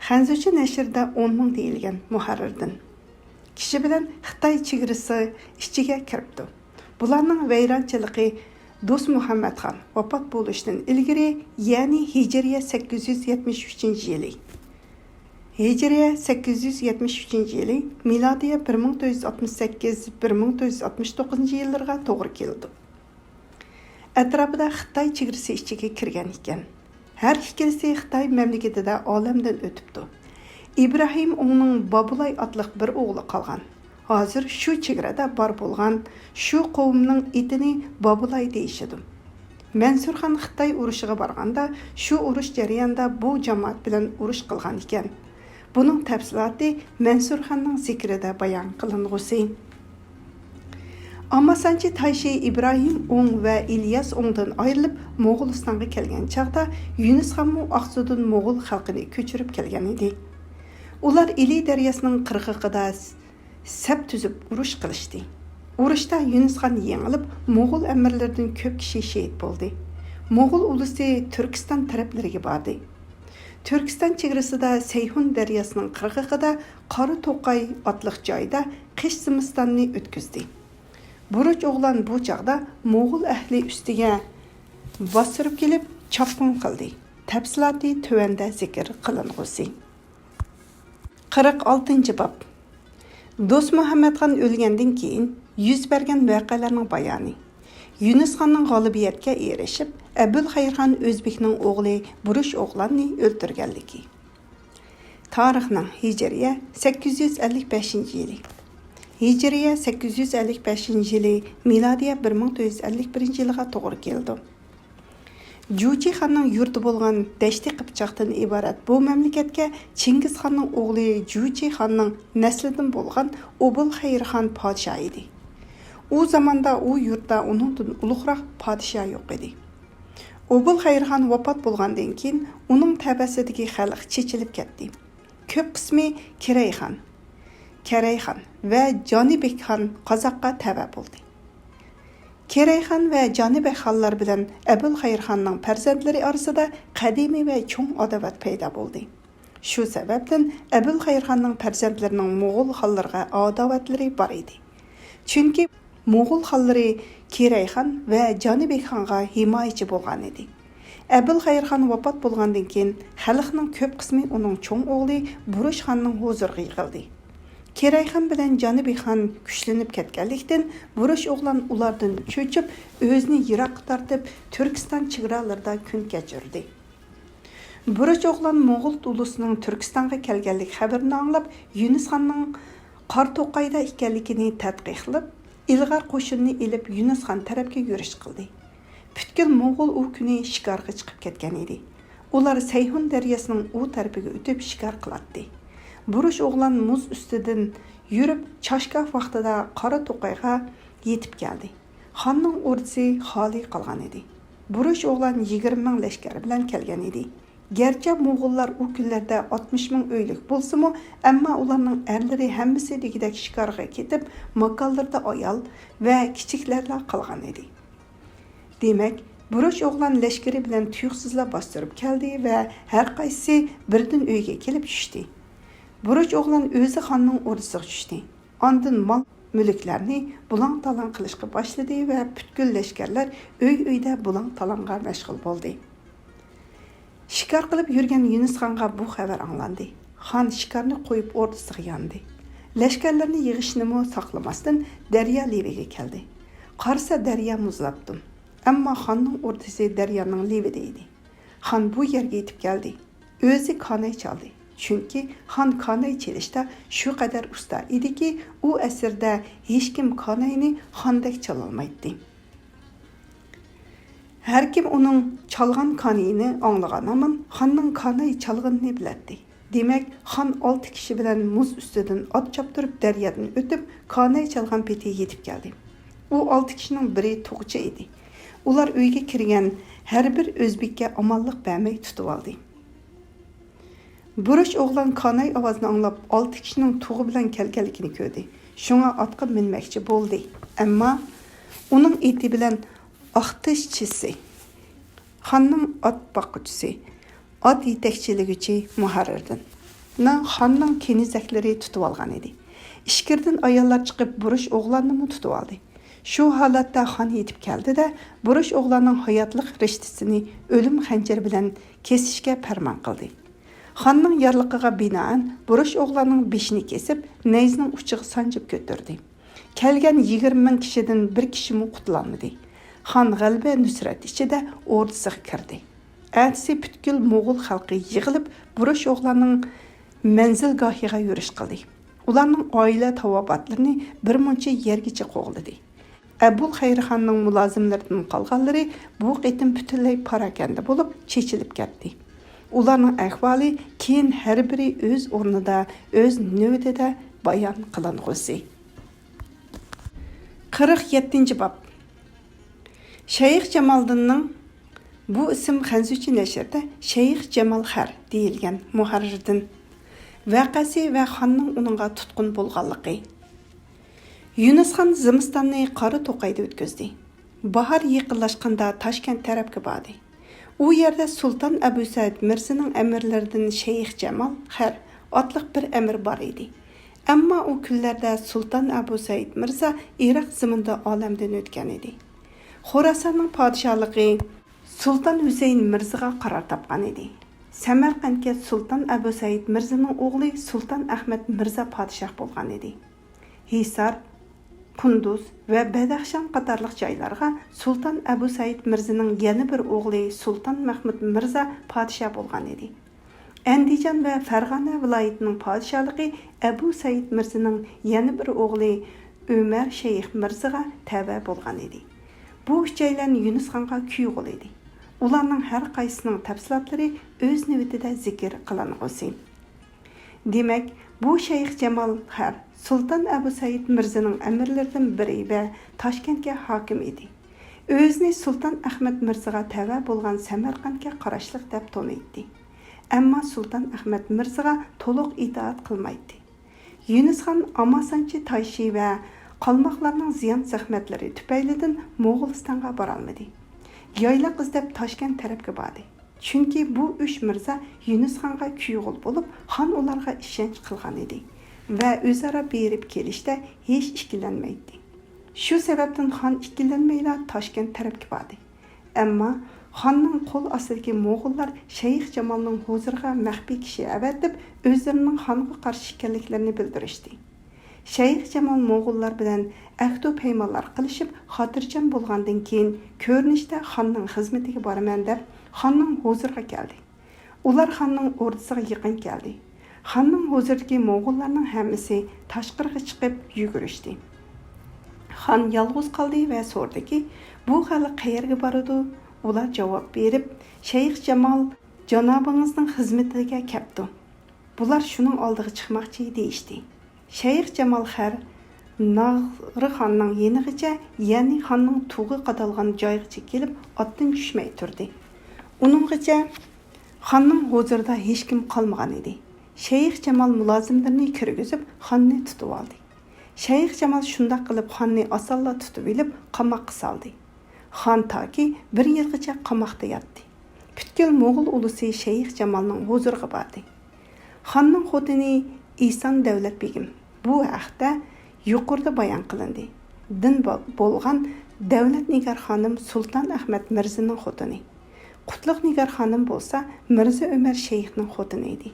خەنزۇچە نەشرىدە ئون مىڭ دېيىلگەن مۇھەررىردىن، كىشى بىلەن خىتاي چېگرىسى ئىچىگە كىرىپتۇ. بۇلارنىڭ ۋەيرانچىلىقى دوستمۇھەممەتخان ۋاپات بولۇشتىن ئىلگىرى، يەنى ھىجرىيە سەككىز يۈز يەتمىش ئۈچىنچى يىلى، ھىجرىيە سەككىز يۈز يەتمىش ئۈچىنچى يىلى، مىلادىيە بىر مىڭ تۆت يۈز ئاتمىش سەككىز، بىر مىڭ تۆت يۈز ئاتمىش توققۇزىنچى يىللىرىغا توغرا كېلىدۇ. ئەتراپىدا خىتاي چېگرىسى ئىچىگە كىرگەن ئىكەن. ھەر ئىككىلىسى خىتاي مەملىكىتىدە ئالەمدىن ئۆتۈپتۇ. ئىبراھىم ئوڭنىڭ بابۇلاي ئاتلىق بىر ئوغلى قالغان. ھازىر شۇ چېگرادا بار بولغان شۇ قوۋمنىڭ ئېتىنى بابۇلاي دېيىشىدۇ. مەنسۇرخان خىتاي ئۇرۇشىغا بارغاندا، شۇ ئۇرۇش جەريانىدا بۇ جامائەت بىلەن ئۇرۇش قىلغان ئىكەن. بۇنىڭ تەپسىلاتى مەنسۇرخاننىڭ زىكرىدە بايان قىلىنغۇسى. ئاماسانچى تايشى ئىبراھىم ئوڭ ۋە ئىلياس ئوڭدىن ئايرىلىپ، موغۇلىستانغا كەلگەن چاغدا، يۈنۈسخانمۇ ئاقسۇدىن موغۇل خەلقىنى كۆچۈرۈپ كەلگەن ئىدى. ئۇلار ئىلى دەرياسىنىڭ قىرغىقىدا سەپ تۈزۈپ ئۇرۇش قىلىشتى. ئۇرۇشتا يۈنۈسخان يېڭىلىپ، موغۇل ئەمىرلىرىدىن كۆپ كىشى شېھىت بولدى. موغۇل ئۇلۇسى تۈركىستان تەرەپلىرىگە باردى. تۈركىستان چېگرىسىدا سەيھۇن دەرياسىنىڭ قىرغىقىدا قارا توقاي ئاتلىق جايدا قىش زىمىستاننى ئۆتكۈزدى. بۇرۇچ ئوغلان بۇ چاغدا موغۇل ئەھلى ئۈستىگە باستۇرۇپ كېلىپ چاپقۇن قىلدى. تەپسىلاتى تۆۋەندە زىكىر قىلىنغۇسى. قىرىق ئالتىنچى باب. دوستمۇھەممەتخان ئۆلگەندىن كېيىن يۈز بەرگەن ۋەقەلەرنىڭ بايانى. يۈنۈسخاننىڭ غالىبىيەتكە ئېرىشىپ، ئەبۇلخەيرخان ئۆزبېكنىڭ ئوغلى بۇرۇچ ئوغلاننى ئۆلتۈرگەنلىكى. تارىخنىڭ ھىجرىيە سەككىز يۈز ئەللىك بەشىنچى يىلى، ھىجرىيە سەككىز يۈز ئەللىك بەشىنچى يىلى، مىلادىيە بىر مىڭ تۆت يۈز ئەللىك بىرىنچى يىلىغا توغرا كېلىدۇ. جۇچى خاننىڭ يۇرتى بولغان دەشتى قىپچاقتىن ئىبارەت بۇ مەملىكەتكە چىڭگىز خاننىڭ ئوغلى جۇچى خاننىڭ نەسلىدىن بولغان ئوبۇلخەير خان پادىشاھ ئىدى. ئۇ زاماندا ئۇ يۇرتتا ئۇنىڭدىن ئۇلۇغراق پادىشاھ يوق ئىدى. ئوبۇلخەير خان ۋاپات بولغاندىن كېيىن، ئۇنىڭ تەۋەسىدىكى خەلق چېچىلىپ كەتتى. كۆپ قىسمى كېرەي خان، كەرەي خان ۋە جانىبېك خان قازاققا تەۋە بولدى. كېرەي خان ۋە جانىبەگ خانلار بىلەن ئەبۇلخەير خاننىڭ پەرزەنتلىرى ئارىسىدا قەدىمىي ۋە چوڭ ئاداۋەت پەيدا بولدى. شۇ سەۋەبتىن ئەبۇلخەير خاننىڭ پەرزەنتلىرىنىڭ موغۇل خانلىرىغا ئاداۋەتلىرى بار ئىدى. چۈنكى موغۇل خانلىرى كېرەي خان ۋە جانىبېگ خانغا ھىمايىچى بولغان ئىدى. ئەبۇلخەير خان ۋاپات بولغاندىن كېيىن، خەلقنىڭ كۆپ قىسمى ئۇنىڭ چوڭ ئوغلى بۇرۇش خاننىڭ ھۇزۇرىغا يىغىلدى. كېرەي خان بىلەن جانىبېگ خان كۈچلىنىپ كەتكەنلىكتىن، بۇرۇش ئوغلان ئۇلاردىن چۆچۈپ، ئۆزىنى يىراققا تارتىپ، تۈركىستان چېگرالىرىدا كۈن كەچۈردى. بۇرۇچ ئوغلان موغۇل ئۇلۇسىنىڭ تۈركىستانغا كەلگەنلىك خەۋىرىنى ئاڭلاپ، يۈنۈس خاننىڭ قارا توقايدا ئىكەنلىكىنى تەتقىقلىپ، ئىلغار قوشۇننى ئېلىپ، يۈنۈس خان تەرەپكە يۈرۈش قىلدى. پۈتكۈل موغۇل ئۇ كۈنى شىكارغا چىقىپ كەتكەن ئىدى. ئۇلار سەيھۇن دەرياسىنىڭ ئۇ تەرىپىگە ئۆتۈپ شىكار قىلاتتى. بۇرۇچ ئوغلان مۇز ئۈستىدىن يۈرۈپ، چاشگاھ ۋاقتىدا قارا توقايغا يېتىپ كەلدى. خاننىڭ ئوردىسى خالىي قالغان ئىدى. بۇرۇچ ئوغلان يىگىرمە مىڭ لەشكەر بىلەن كەلگەن ئىدى. گەرچە موغۇللار ئۇ كۈنلەردە ئاتمىش مىڭ ئۆيلۈك بولسىمۇ، ئەمما ئۇلارنىڭ ئەرلىرى ھەممىسى دېگۈدەك شىكارغا كېتىپ، ماكانلىرىدا ئايال ۋە كىچىكلەرلا قالغان ئىدى. دېمەك، بۇرۇچ ئوغلان لەشكىرى بىلەن تۇيۇقسىزلا باستۇرۇپ كەلدى ۋە ھەرقايسىسى بىردىن ئۆيگە كېلىپ چۈشتى. بۇرۇچ ئوغلان ئۆزى خاننىڭ ئوردىسىغا چۈشتى. ئاندىن مال مۈلۈكلەرنى بۇلاڭ-تالاڭ قىلىشقا باشلىدى ۋە پۈتكۈل لەشكەرلەر ئۆي-ئۆيدە بۇلاڭ-تالاڭغا مەشغۇل بولدى. شىكار قىلىپ يۈرگەن يۈنۈسخانغا بۇ خەۋەر ئاڭلاندى. خان شىكارنى قويۇپ ئوردىسىغا ياندى. لەشكەرلىرىنى يىغىشنىمۇ ساقلىماستىن دەريا لېۋىگە كەلدى. قارىسا دەريا مۇزلاپتۇ. ئەمما خاننىڭ ئوردىسى دەريانىڭ لېۋىدە ئىدى. خان بۇ يەرگە يېتىپ كەلدى. ئۆزى كاناي چالدى. چۈنكى خان كاناي چېلىشتا شۇ قەدەر ئۇستا ئىدىكى، ئۇ ئەسىردە ھېچكىم كاناينى خاندەك چالالمايتتى. ھەركىم ئۇنىڭ چالغان كانىيىنى ئاڭلىغان ھامان خاننىڭ كاناي چالغىنىنى بىلەتتى. دېمەك، خان ئالتە كىشى بىلەن مۇز ئۈستىدىن ئات چاپتۇرۇپ دەريادىن ئۆتۈپ، كاناي چالغان پېتى يېتىپ كەلدى. ئۇ ئالتە كىشىنىڭ بىرى تۇغچە ئىدى. ئۇلار ئۆيگە كىرگەن ھەر بىر ئۆزبېككە ئامانلىق بەرمەي تۇتۇۋالدى. بۇرۇچ ئوغلان كاناي ئاۋازىنى ئاڭلاپ، ئالتە كىشىنىڭ تۇغى بىلەن كەلگەنلىكىنى كۆردى. شۇڭا ئاتقا مىنمەكچى بولدى. ئەمما ئۇنىڭ ئېتى بىلەن ئاختىشچىسى، خاننىڭ ئات باققۇچىسى، ئات يېتەكچىلىگۈچى مۇھەررىردىن خاننىڭ كېنىزەكلىرى تۇتۇۋالغان ئىدى. ئىچكىرىدىن ئاياللار چىقىپ، بۇرۇش ئوغلاننىمۇ تۇتۇۋالدى. شۇ ھالەتتە خان يېتىپ كەلدى-دە، بۇرۇش ئوغلاننىڭ ھاياتلىق رىشتىسىنى ئۆلۈم خەنجىرى بىلەن كېسىشكە پەرمان قىلدى. خاننىڭ يارلىقىغا بىنائەن، بۇرۇش ئوغلاننىڭ بېشىنى كېسىپ، نەيزىنىڭ ئۇچىغا سانجىپ كۆتۈردى. كەلگەن يىگىرمە مىڭ كىشىدىن بىر كىشىمۇ قۇتۇلالمىدى. خان غەلىبە نۇسرەت ئىچىدە ئوردىسىغا كىردى. ئەتىسى پۈتكۈل موغۇل خەلقى يىغىلىپ، بۇرۇش ئوغلاننىڭ مەنزىلگاھىغا يۈرۈش قىلدى. ئۇلارنىڭ ئائىلە تاۋابىئاتلىرىنى بىر مۇنچە يەرگىچە قوغلىدى. ئەبۇل خەيرخاننىڭ مۇلازىملىرىدىن قالغانلىرى بۇ قېتىم پۈتۈنلەي پاراكەندە بولۇپ، چېچىلىپ كەتتى. ئۇلارنىڭ ئەھۋالى كېيىن ھەر بىرى ئۆز ئورنىدا، ئۆز نۆۋىتىدە بايان قىلىنغۇسى. قىرىق يەتتىنچى باب. شەيخ جامالدىننىڭ، بۇ ئىسىم خەنزۇچە نەشرىدە شەيخ جامال خەر دېيىلگەن، مۇھەررىردىن، ۋەقەسى ۋە خاننىڭ ئۇنىڭغا تۇتقۇن بولغانلىقى. يۇنۇسخان زىمىستاننى قارا توقايدا ئۆتكۈزدى. باھار يېقىنلاشقاندا تاشكەنت تەرەپكە باردى. ئۇ يەردە سۇلتان ئەبۇسەئىد مىرزىنىڭ ئەمىرلىرىدىن شەيخ جامال خەر ئاتلىق بىر ئەمىر بار ئىدى. ئەمما ئۇ كۈنلەردە سۇلتان ئەبۇسەئىد مىرزا ئىراق زېمىنىدا ئالەمدىن ئۆتكەن ئىدى. خوراساننىڭ پادىشاھلىقى سۇلتان ھۈسەيىن مىرزىغا قارار تاپقان ئىدى. سەمەرقەنتكە سۇلتان ئەبۇسەئىد مىرزىنىڭ ئوغلى سۇلتان ئەخمەت مىرزا پادىشاھ بولغان ئىدى. ھىسار، قۇندۇز ۋە بەدەخشان قاتارلىق جايلارغا سۇلتان ئەبۇسەئىد مىرزىنىڭ يەنە بىر ئوغلى سۇلتان مەھمۇد مىرزا پادىشاھ بولغان ئىدى. ئەندىجان ۋە فەرغانە ۋىلايىتىنىڭ پادىشاھلىقى ئەبۇسەئىد مىرزىنىڭ يەنە بىر ئوغلى ئۆمەر شەيخ مىرزىغا تەۋە بولغان ئىدى. بۇ ئۈچەيلەن يۇنۇسخانغا كۈيئوغۇل ئىدى. ئۇلارنىڭ ھەر قايسىسىنىڭ تەپسىلاتلىرى ئۆز نۆۋىتىدە زىكىر قىلىنغۇسى. دېمەك، بۇ شەيخ جامال خەر سۇلتان ئەبۇسەئىد مىرزىنىڭ ئەمىرلىرىدىن بىرى ۋە تاشكەنتكە ھاكىم ئىدى. ئۆزىنى سۇلتان ئەخمەت مىرزىغا تەۋە بولغان سەمەرقەنتكە قاراشلىق دەپ تونۇيتتى. ئەمما سۇلتان ئەخمەت مىرزىغا تولۇق ئىتائەت قىلمايتتى. يۇنۇسخان ئاماسانچى تايشى ۋە قالماقلارنىڭ زىيان-زەخمەتلىرى تۈپەيلىدىن موغۇلىستانغا بارالمىدى. يايلاق ئىزدەپ تاشكەنت تەرەپكە باردى. چۈنكى بۇ ئۈچ مىرزا يۇنۇسخانغا كۈيئوغۇل بولۇپ، خان ئۇلارغا ئىشەنچ قىلغان ئىدى ۋە ئۆزئارا بېرىپ كېلىشتە ھېچ ئىككىلەنمەيتتى. شۇ سەۋەبتىن خان ئىككىلەنمەيلا تاشكەنت تەرەپكە باردى. ئەمما خاننىڭ قول ئاستىدىكى موغۇللار شەيخ جامالنىڭ ھۇزۇرىغا مەخپىي كىشى ئەۋەتىپ، ئۆزلىرىنىڭ خانغا قارشى ئىكەنلىكلىرىنى بىلدۈرۈشتى. شەيخ جامال موغۇللار بىلەن ئەھدۇ پەيمانلار قىلىشىپ، خاتىرجەم بولغاندىن كېيىن، كۆرۈنۈشتە خاننىڭ خىزمىتىگە بارىمەن دەپ، خاننىڭ ھۇزۇرىغا كەلدى. ئۇلار خاننىڭ ئوردىسىغا يېقىن كەلدى. خاننىڭ ھۇزۇرىدىكى موغۇللارنىڭ ھەممىسى تاشقىرىغا چىقىپ يۈگۈرۈشتى. خان يالغۇز قالدى ۋە سورىدىكى، بۇ خەلق قەيەرگە بارىدۇ؟ ئۇلار جاۋاب بېرىپ، شەيخ جامال جانابىڭىزنىڭ خىزمىتىگە كەپتۇ. بۇلار شۇنىڭ ئالدىغا چىقماقچى، دېيىشتى. شەيخ جامال خەر ناغرىخاننىڭ يېنىغىچە، يەنى خاننىڭ تۇغى قادالغان جايغىچە كېلىپ، ئاتتىن چۈشمەي تۇردى. ئۇنىڭغىچە خاننىڭ ھۇزۇرىدا ھېچكىم قالمىغان ئىدى. شەيخ جامال مۇلازىملىرىنى كىرگۈزۈپ، خاننى تۇتۇۋالدى. شەيخ جامال شۇنداق قىلىپ خاننى ئاسانلا تۇتۇۋېلىپ، قاماققا سالدى. خان تاكى بىر يىلغىچە قاماقتا ياتتى. پۈتكۈل موغۇل ئۇلۇسى شەيخ جامالنىڭ ھۇزۇرىغا باردى. خاننىڭ خوتۇنى ئىسان دەۋلەت بېگىم. بۇ ھەقتە يۇقىرىدا بايان قىلىندى. دىن بو-، بولغان دەۋلەت نىگار خانىم سۇلتان ئەخمەت مىرزىنىڭ خوتۇنى. قۇتلۇق نىگار خانىم بولسا مىرزا ئۆمەر شەيخنىڭ خوتۇنى ئىدى.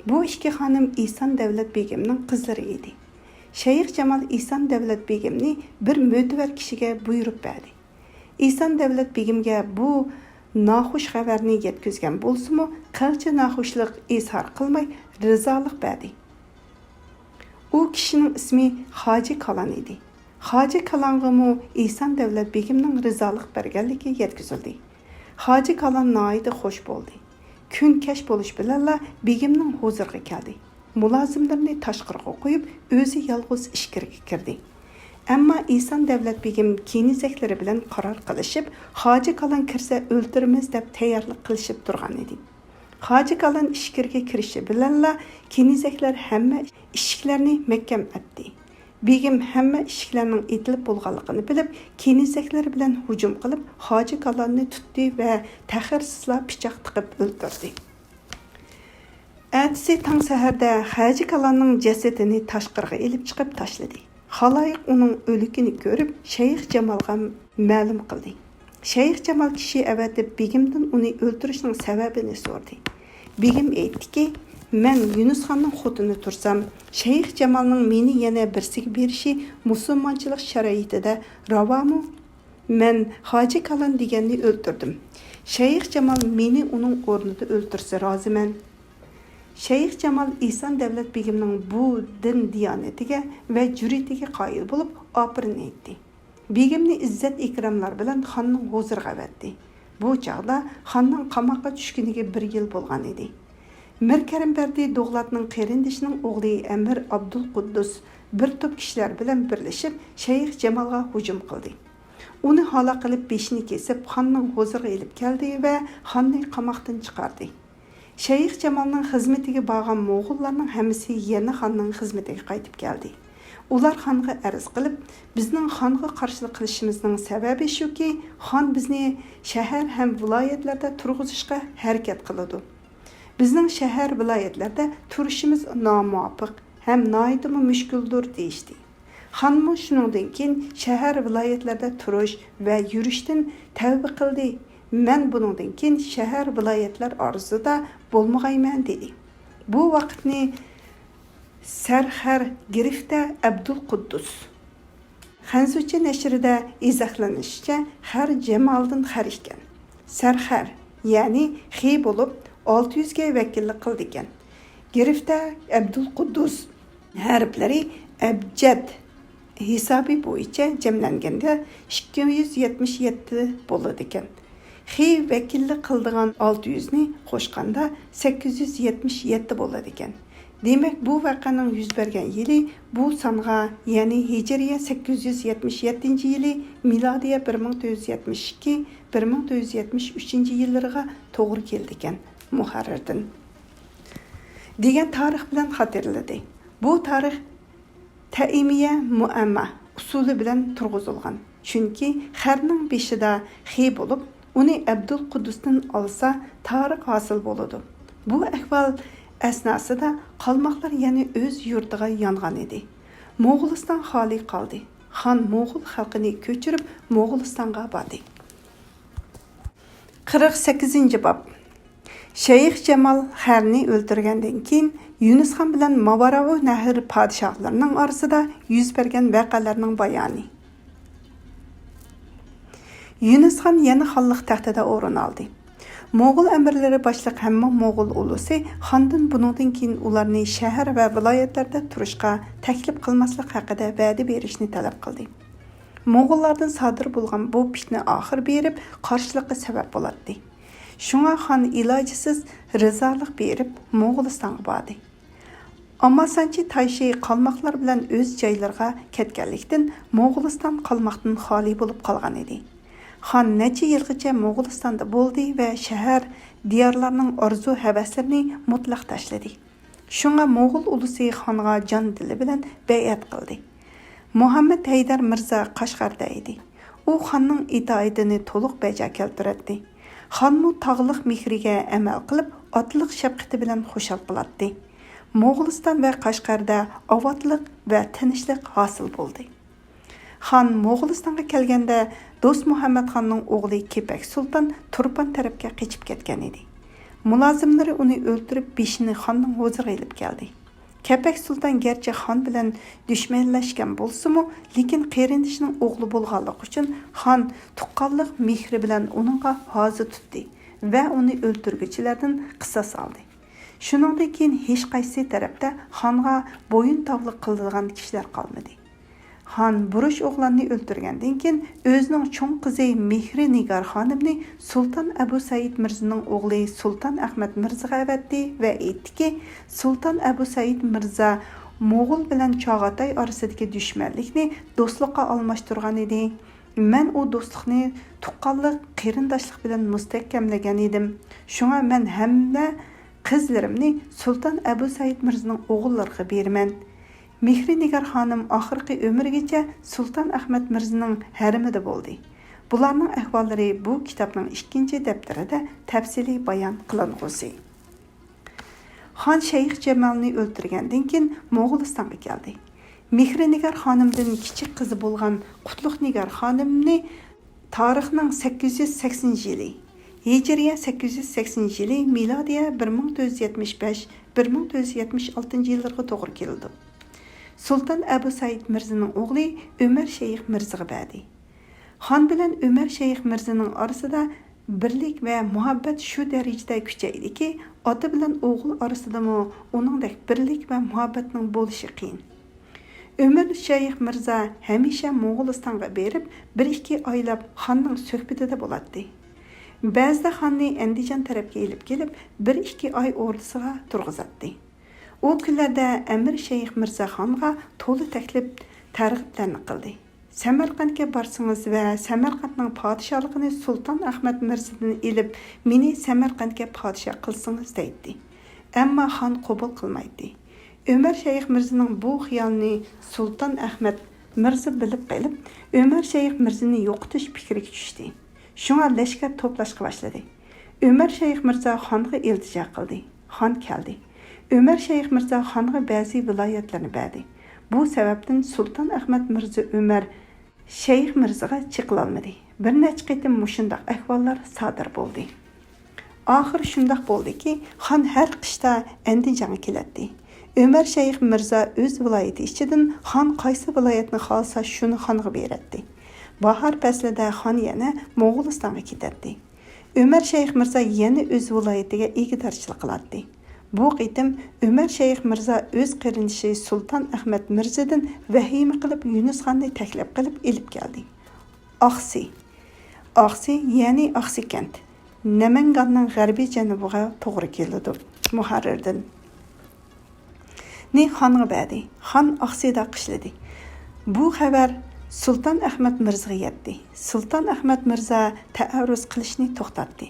بۇ ئىككى خانىم ئىسان دەۋلەت بېگىمنىڭ قىزلىرى ئىدى. شەيخ جامال ئىسان دەۋلەت بېگىمنى بىر مۆتىۋەر كىشىگە بۇيرۇپ بەردى. ئىسان دەۋلەت بېگىمگە بۇ ناخۇش خەۋەرنى يەتكۈزگەن بولسىمۇ، قىلچە ناخۇشلۇق ئىزھار قىلماي، رىزالىق بەردى. ئۇ كىشىنىڭ ئىسمى خاجى كالان ئىدى. خاجى كالانغىمۇ ئىسان دەۋلەت بېگىمنىڭ رىزالىق بەرگەنلىكى يەتكۈزۈلدى. خاجى كالان ناھايىتى خوش بولدى. كۈن كەچ بولۇش بىلەنلا بېگىمنىڭ ھۇزۇرىغا كەلدى. مۇلازىملىرىنى تاشقىرىغا قويۇپ، ئۆزى يالغۇز ئىچكىرىگە كىردى. ئەمما ئىسان دەۋلەت بېگىم كېنىزەكلىرى بىلەن قارار قىلىشىپ، خاجى كالان كىرسە ئۆلتۈرىمىز دەپ تەييارلىق قىلىشىپ تۇرغان ئىدى. خاجى كالان ئىچكىرىگە كىرىشى بىلەنلا كېنىزەكلەر ھەممە ئىشىكلەرنى مەھكەم ئەتتى. بېگىم ھەممە ئىشىكلەرنىڭ ئېتىلىپ بولغانلىقىنى بىلىپ، كېنىزەكلىرى بىلەن ھۇجۇم قىلىپ، خاجى كالاننى تۇتتى ۋە تەخىرسىزلا پىچاق تىقىپ ئۆلتۈردى. ئەتىسى تاڭ سەھەردە خەجى كالاننىڭ جەسىتىنى تاشقىرىغا ئېلىپ چىقىپ تاشلىدى. خالايىق ئۇنىڭ ئۆلۈكىنى كۆرۈپ، شەيخ جامالغا مەلۇم قىلدى. شەيخ جامال كىشى ئەۋەتىپ، بېگىمدىن ئۇنى ئۆلتۈرۈشنىڭ سەۋەبىنى سورىدى. بېگىم ئېيتتىكى، مەن يۈنۈسخاننىڭ خوتۇنى تۇرسام، شەيخ جامالنىڭ مېنى يەنە بىرسىگە بېرىشى مۇسۇلمانچىلىق شارائىتىدا راۋامۇ؟ مەن خاجى كالان دېگەننى ئۆلتۈردۈم. شەيخ جامال مېنى ئۇنىڭ ئورنىدا ئۆلتۈرسە رازىمەن. شەيخ جامال ئېھسان دەۋلەت بېگىمنىڭ بۇ دىن دىيانىتىگە ۋە جۈرئىتىگە قايىل بولۇپ، ئاپىرىن ئېيتتى. بېگىمنى ئىززەت-ئىكراملار بىلەن خاننىڭ ھۇزۇرىغا ئەۋەتتى. بۇ چاغدا خاننىڭ قاماققا چۈشكىنىگە بىر يىل بولغان ئىدى. مىر كەرىم بەردى دوغلاتنىڭ قېرىندىشىنىڭ ئوغلى ئەمىر ئابدۇلقۇددۇس بىر توپ كىشىلەر بىلەن بىرلىشىپ شەيخ جامالغا ھۇجۇم قىلدى. ئۇنى ھالاك قىلىپ، بېشىنى كېسىپ، خاننىڭ ھۇزۇرىغا ئېلىپ كەلدى ۋە خاننى قاماقتىن چىقاردى. شەيخ جامالنىڭ خىزمىتىگە بارغان موغۇللارنىڭ ھەممىسى يەنە خاننىڭ خىزمىتىگە قايتىپ كەلدى. ئۇلار خانغا ئەرز قىلىپ، بىزنىڭ خانغا قارشىلىق قىلىشىمىزنىڭ سەۋەبى شۇكى، خان بىزنى شەھەر ھەم ۋىلايەتلەردە تۇرغۇزۇشقا ھەرىكەت قىلىدۇ. بىزنىڭ شەھەر، ۋىلايەتلەردە تۇرۇشىمىز نامۇۋاپىق ھەم ناھايىتىمۇ مۈشكۈلدۇر، دېيىشتى. خانمۇ شۇنىڭدىن كېيىن شەھەر، ۋىلايەتلەردە تۇرۇش ۋە يۈرۈشتىن تەۋبە قىلدى. مەن بۇنىڭدىن كېيىن شەھەر، ۋىلايەتلەر ئارىسىدا بولمىغايمەن، دېدى. بۇ ۋاقىتنى سەرخەر گىرفتە ئەبدۇلقۇددۇس. خەنزۇچە نەشرىدە ئىزاھلىنىشىچە، خەر جامالدىن خەر ئىكەن. سەرخەر، يەنى خى بولۇپ، ئالتە يۈزگە ۋەكىللىك قىلىدىكەن. گىرفتە ئەبدۇلقۇددۇس ھەرپلىرى ئەبجەد ھېسابى بويىچە جەملەنگەندە ئىككى يۈز يەتمىش يەتتە بولىدىكەن. خى ۋەكىللىك قىلىدىغان ئالتە يۈزنى قوشقاندا سەككىز يۈز يەتمىش يەتتە بولىدىكەن. دېمەك، بۇ ۋەقەنىڭ يۈز بەرگەن يىلى بۇ سانغا، يەنى ھىجرىيە سەككىز يۈز يەتمىش يەتتىنچى يىلى، مىلادىيە بىر مىڭ تۆت يۈز يەتمىش ئىككى، بىر مىڭ تۆت يۈز يەتمىش ئۈچىنچى يىللىرىغا توغرا كېلىدىكەن. مۇھەررىردىن دېگەن تارىخ بىلەن خاتىرىلىدى. بۇ تارىخ تەئىمىيە مۇئەمما ئۇسۇلى بىلەن تۇرغۇزۇلغان. چۈنكى خەرنىڭ بېشىدا خى بولۇپ، ئۇنى ئەبدۇلقۇددۇستىن ئالسا، تارىق ھاسىل بولىدۇ. بۇ ئەھۋال ئەسناسىدا قالماقلار يەنە ئۆز يۇرتىغا يانغان ئىدى. موغۇلىستان خالىي قالدى. خان موغۇل خەلقىنى كۆچۈرۈپ، موغۇلىستانغا باردى. قىرىق سەككىزىنچى باب. شەيخ جامال خەرنى ئۆلتۈرگەندىن كېيىن، يۈنۈسخان بىلەن ماۋاراۋۇ نەھر پادىشاھلىرىنىڭ ئارىسىدا يۈز بەرگەن ۋەقەلەرنىڭ بايانى. يۈنۈسخان يەنە خانلىق تەختىدە ئورۇن ئالدى. موغۇل ئەمىرلىرى باشلىق ھەممە موغۇل ئۇلۇسى خاندىن بۇنىڭدىن كېيىن ئۇلارنى شەھەر ۋە ۋىلايەتلەردە تۇرۇشقا تەكلىپ قىلماسلىق ھەققىدە ۋەدە بېرىشنى تەلەپ قىلدى. موغۇللاردىن سادىر بولغان بۇ پىتنە ئاخىر بېرىپ، قارشىلىققا سەۋەب بولاتتى. شۇڭا خان ئىلاجىسىز رىزالىق بېرىپ، موغۇلىستانغا باردى. ئاماسانچى تايشى قالماقلار بىلەن ئۆز جايلىرىغا كەتكەنلىكتىن، موغۇلىستان قالماقتىن خالىي بولۇپ قالغان ئىدى. خان نەچچە يىلغىچە موغۇلىستاندا بولدى ۋە شەھەر، دىيارلارنىڭ ئارزۇ-ھەۋەسلىرىنى مۇتلەق تاشلىدى. شۇڭا موغۇل ئۇلۇسى خانغا جان-دىلى بىلەن بەيئەت قىلدى. مۇھەممەد ھەيدەر مىرزا قەشقەردە ئىدى. ئۇ خاننىڭ ئىتائىتىنى تولۇق بەجا كەلتۈرەتتى. خانمۇ تاغلىق مېھرىگە ئەمەل قىلىپ، ئاتىلىق شەپقىتى بىلەن خۇشال قىلاتتى. موغۇلىستان ۋە قەشقەردە ئاۋاتلىق ۋە تىنچلىق ھاسىل بولدى. خان موغۇلىستانغا كەلگەندە، دوست مۇھەممەد خاننىڭ ئوغلى كېپەك سۇلتان تۇرپان تەرەپكە قېچىپ كەتكەن ئىدى. مۇلازىملىرى ئۇنى ئۆلتۈرۈپ، بېشىنى خاننىڭ ھۇزۇرىغا ئېلىپ كەلدى. كەپەك سۇلتان گەرچە خان بىلەن دۈشمەنلەشكەن بولسىمۇ، لېكىن قېرىندىشىنىڭ ئوغلى بولغانلىقى ئۈچۈن خان تۇغقانلىق مېھرى بىلەن ئۇنىڭغا ھازا تۇتتى ۋە ئۇنى ئۆلتۈرگۈچىلەردىن قىساس ئالدى. شۇنىڭدىن كېيىن ھېچقايسى تەرەپتە خانغا بويۇن تاۋلىق قىلىدىغان كىشىلەر قالمىدى. خان بۇرۇش ئوغلاننى ئۆلتۈرگەندىن كېيىن، ئۆزىنىڭ چوڭ قىزى مېھرى نىگار خانىمنى سۇلتان ئەبۇ سەئىد مىرزىنىڭ ئوغلى سۇلتان ئەخمەت مىرزىغا ئەۋەتتى ۋە ئېيتتىكى، سۇلتان ئەبۇ سەئىد مىرزا موغۇل بىلەن چاغاتاي ئارىسىدىكى دۈشمەنلىكنى دوستلۇققا ئالماشتۇرغان ئىدى. مەن ئۇ دوستلۇقنى تۇغقانلىق، قېرىنداشلىق بىلەن مۇستەھكەملىگەن ئىدىم. شۇڭا مەن ھەممە قىزلىرىمنى سۇلتان ئەبۇ سەئىد مىرزىنىڭ ئوغۇللىرىغا بېرىمەن. مېھرى نىگار خانىم ئاخىرقى ئۆمرىگىچە سۇلتان ئەخمەت مىرزىنىڭ ھەرىمىدە بولدى. بۇلارنىڭ ئەھۋاللىرى بۇ كىتابنىڭ ئىككىنچى دەپتىرىدە تەپسىلىي بايان قىلىنغۇسى. خان شەيخ جامالنى ئۆلتۈرگەندىن كېيىن موغۇلىستانغا كەلدى. مېھرىنىگار خانىمدىن كىچىك قىزى بولغان قۇتلۇقنىگار خانىمنى تارىخنىڭ سەككىز يۈز سەكسىنىنچى يىلى، ھىجرىيە سەككىز يۈز سەكسىنىنچى يىلى، مىلادىيە بىر مىڭ تۆت يۈز يەتمىش بەش، بىر مىڭ تۆت يۈز يەتمىش ئالتىنچى يىللىرىغا توغرا كېلىدۇ. سۇلتان ئەبۇ سەئىد مىرزىنىڭ ئوغلى ئۆمەر شەيخ مىرزىغا بەردى. خان بىلەن ئۆمەر شەيخ مىرزىنىڭ ئارىسىدا بىرلىك ۋە مۇھەببەت شۇ دەرىجىدە كۈچەيدىكى، ئاتا بىلەن ئوغۇل ئارىسىدىمۇ ئۇنىڭدەك بىرلىك ۋە مۇھەببەتنىڭ بولۇشى قىيىن. ئۆمەر شەيخ مىرزا ھەمىشە موغۇلىستانغا بېرىپ، بىر ئىككى ئايلاپ خاننىڭ سۆھبىتىدە بولاتتى. بەزىدە خاننى ئەندىجان تەرەپكە ئېلىپ كېلىپ، بىر ئىككى ئاي ئوردىسىغا تۇرغۇزاتتى. ئۇ كۈنلەردە ئەمىر شەيخ مىرزا خانغا تولا تەكلىپ، تەرغىبلەرنى قىلدى. سەمەرقەنتكە بارسىڭىز ۋە سەمەرقەنتنىڭ پادىشاھلىقىنى سۇلتان ئەخمەت مىرزىدىن ئېلىپ، مېنى سەمەرقەنتكە پادىشاھ قىلسىڭىز، دەيتتى. ئەمما خان قوبۇل قىلمايتتى. ئۆمەر شەيخ مىرزىنىڭ بۇ خىيالىنى سۇلتان ئەخمەت مىرزا بىلىپ قېلىپ، ئۆمەر شەيخ مىرزىنى يوقىتىش پىكرىگە چۈشتى. شۇڭا لەشكەر توپلاشقا باشلىدى. ئۆمەر شەيخ مىرزا خانغا ئىلتىجا قىلدى. خان كەلدى. ئۆمەر شەيخ مىرزا خانغا بەزى ۋىلايەتلەرنى بەردى. بۇ سەۋەبتىن سۇلتان ئەخمەت مىرزا ئۆمەر شەيخ مىرزىغا چېقىلالمىدى. بىر نەچچە قېتىم مۇشۇنداق ئەھۋاللار سادىر بولدى. ئاخىر شۇنداق بولدىكى، خان ھەر قىشتا ئەندىجانغا كېلەتتى. ئۆمەر شەيخ مىرزا ئۆز ۋىلايىتى ئىچىدىن خان قايسى ۋىلايەتنى خالىسا، شۇنى خانغا بېرەتتى. باھار پەسلىدە خان يەنە موغۇلىستانغا كېتەتتى. ئۆمەر شەيخ مىرزا يەنە ئۆز ۋىلايىتىگە ئىگىدارچىلىق قىلاتتى. بۇ قېتىم ئۆمەر شەيخ مىرزا ئۆز قېرىندىشى سۇلتان ئەخمەت مىرزىدىن ۋەھىمە قىلىپ، يۈنۈس خاننى تەكلىپ قىلىپ ئېلىپ كەلدى. ئاقسى. ئاقسى، يەنى ئاقسىكەنت، نەمەنگاننىڭ غەربىي جەنۇبىغا توغرا كېلىدۇ. مۇھەررىردىن. نى خانغا بەردى. خان ئاقسىدا قىشلىدى. بۇ خەۋەر سۇلتان ئەخمەت مىرزىغا يەتتى. سۇلتان ئەخمەت مىرزا تەئەررۇز قىلىشنى توختاتتى.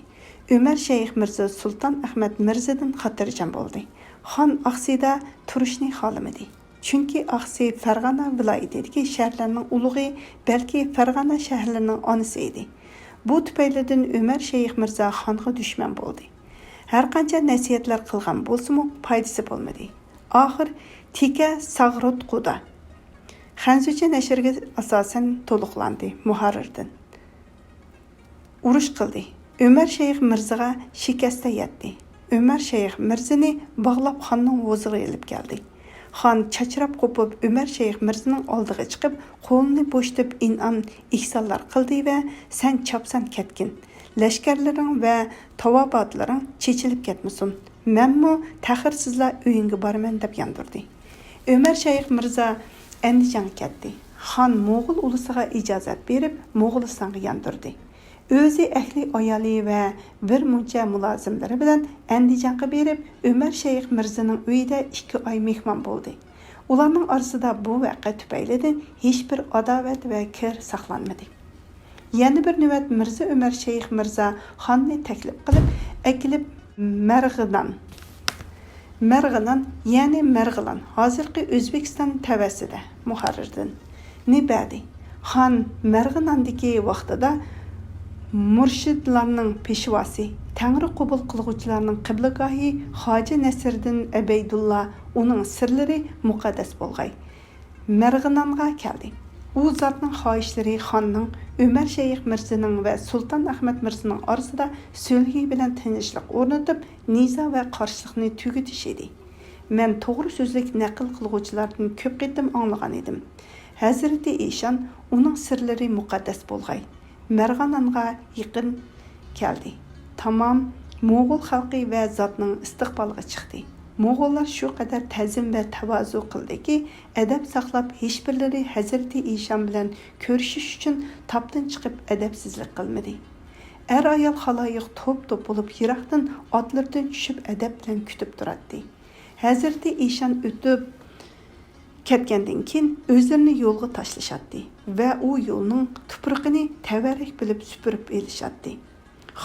ئۆمەر شەيخ مىرزا سۇلتان ئەخمەت مىرزىدىن خاتىرجەم بولدى. خان ئاقسىدا تۇرۇشنى خالىمىدى. چۈنكى ئاقسى فەرغانە ۋىلايىتىدىكى شەھەرلەرنىڭ ئۇلۇغى، بەلكى فەرغانە شەھەرلىرىنىڭ ئانىسى ئىدى. بۇ تۈپەيلىدىن ئۆمەر شەيخ مىرزا خانغا دۈشمەن بولدى. ھەرقانچە نەسىھەتلەر قىلغان بولسىمۇ، پايدىسى بولمىدى. ئاخىر تېكە ساغرۇتقۇدا خەنزۇچە نەشرگە ئاساسەن تولۇقلاندى. مۇھەررىردىن. ئۇرۇش قىلدى. ئۆمەر شەيخ مىرزىغا شىكەستە يەتتى. ئۆمەر شەيخ مىرزىنى باغلاپ خاننىڭ ھۇزۇرىغا ئېلىپ كەلدى. خان چاچراپ قوپۇپ ئۆمەر شەيخ مىرزىنىڭ ئالدىغا چىقىپ، قولىنى بوشىتىپ ئىنئام ئېھسانلار قىلدى ۋە سەن چاپسان كەتكىن. لەشكەرلىرىڭ ۋە تاۋابىئاتلىرىڭ چېچىلىپ كەتمىسۇن. مەنمۇ تەخىرسىزلا ئۆيۈڭگە بارىمەن، دەپ ياندۇردى. ئۆمەر شەيخ مىرزا ئەندىجانغا كەتتى. خان موغۇل ئۇلۇسىغا ئىجازەت بېرىپ، موغۇلىستانغا ياندۇردى. ئۆزى، ئەھلى ئايالى ۋە بىر مۇنچە مۇلازىملىرى بىلەن ئەندىجانغا بېرىپ، ئۆمەر شەيخ مىرزىنىڭ ئۆيىدە ئىككى ئاي مېھمان بولدى. ئۇلارنىڭ ئارىسىدا بۇ ۋەقە تۈپەيلىدىن ھېچبىر ئاداۋەت ۋە كىر ساقلانمىدى. يەنە بىر نۆۋەت مىرزا ئۆمەر شەيخ مىرزا خاننى تەكلىپ قىلىپ ئەكېلىپ، مەرغىنان، مەرغىنان، يەنى مەرغىلان، ھازىرقى ئۆزبېكىستان تەۋەسىدە، مۇھەررىردىن، نى بەردى. خان مەرغىناندىكى ۋاقتىدا مۇرشىدلارنىڭ پېشۋاسى، تەڭرى قوبۇل قىلغۇچىلارنىڭ قىبلىگاھى خاجە نەسىردىن ئەبەيدۇللا، ئۇنىڭ سىرلىرى مۇقەددەس بولغاي، مەرغىنانغا كەلدى. ئۇ زاتنىڭ خاھىشلىرى خاننىڭ، ئۆمەر شەيخ مىرزىنىڭ ۋە سۇلتان ئەخمەت مىرزىنىڭ ئارىسىدا سۈلھى بىلەن تىنچلىق ئورنىتىپ، نىزا ۋە قارشىلىقنى تۈگىتىش ئىدى. مەن توغرا سۆزلۈك نەقىل قىلغۇچىلاردىن كۆپ قېتىم ئاڭلىغان ئىدىم. ھەزرىتى ئىشان، ئۇنىڭ سىرلىرى مۇقەددەس بولغاي، مەرغىنانغا يېقىن كەلدى. تامام موغۇل خەلقى ۋە زاتنىڭ ئىستىقبالىغا چىقتى. موغۇللار شۇ قەدەر تەزىم ۋە تاۋازۇ قىلدىكى، ئەدەپ ساقلاپ، ھېچبىرلىرى ھەزرىتى ئىشان بىلەن كۆرۈشۈش ئۈچۈن تاپتىن چىقىپ ئەدەپسىزلىك قىلمىدى. ئەر-ئايال خالايىق توپ-توپ بولۇپ يىراقتىن ئاتلىرىدىن چۈشۈپ ئەدەپ بىلەن كۈتۈپ تۇراتتى. ھەزرىتى ئىشان ئۆتۈپ كەتكەندىن كېيىن ئۆزلىرىنى يولغا تاشلىشاتتى ۋە ئۇ يولنىڭ تۇپرىقىنى تەۋەررۈك بىلىپ سۈپۈرۈپ ئېلىشاتتى.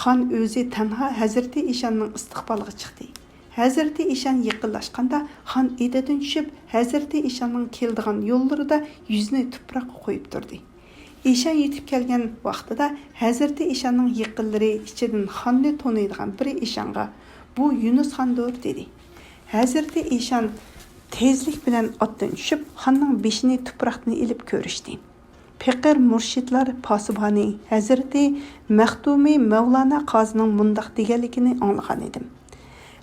خان ئۆزى تەنھا ھەزرىتى ئىشاننىڭ ئىستىقبالىغا چىقتى. ھەزرىتى ئىشان يېقىنلاشقاندا خان ئېتىدىن چۈشۈپ، ھەزرىتى ئىشاننىڭ كېلىدىغان يوللىرىدا يۈزىنى تۇپراققا قويۇپ تۇردى. ئىشان يېتىپ كەلگەن ۋاقتىدا ھەزرىتى ئىشاننىڭ يېقىنلىرى ئىچىدىن خاننى تونۇيدىغان بىرى ئىشانغا، بۇ يۈنۈس خاندۇر، دېدى. ھەزرىتى ئىشان تېزلىك بىلەن ئاتتىن چۈشۈپ، خاننىڭ بېشىنى تۇپراقتىن ئېلىپ كۆرۈشتى. پېقىر مۇرشىدلار پاسىبانى ھەزرىتى مەختۇمى مەۋلانا قازىنىڭ مۇنداق دېگەنلىكىنى ئاڭلىغان ئىدىم.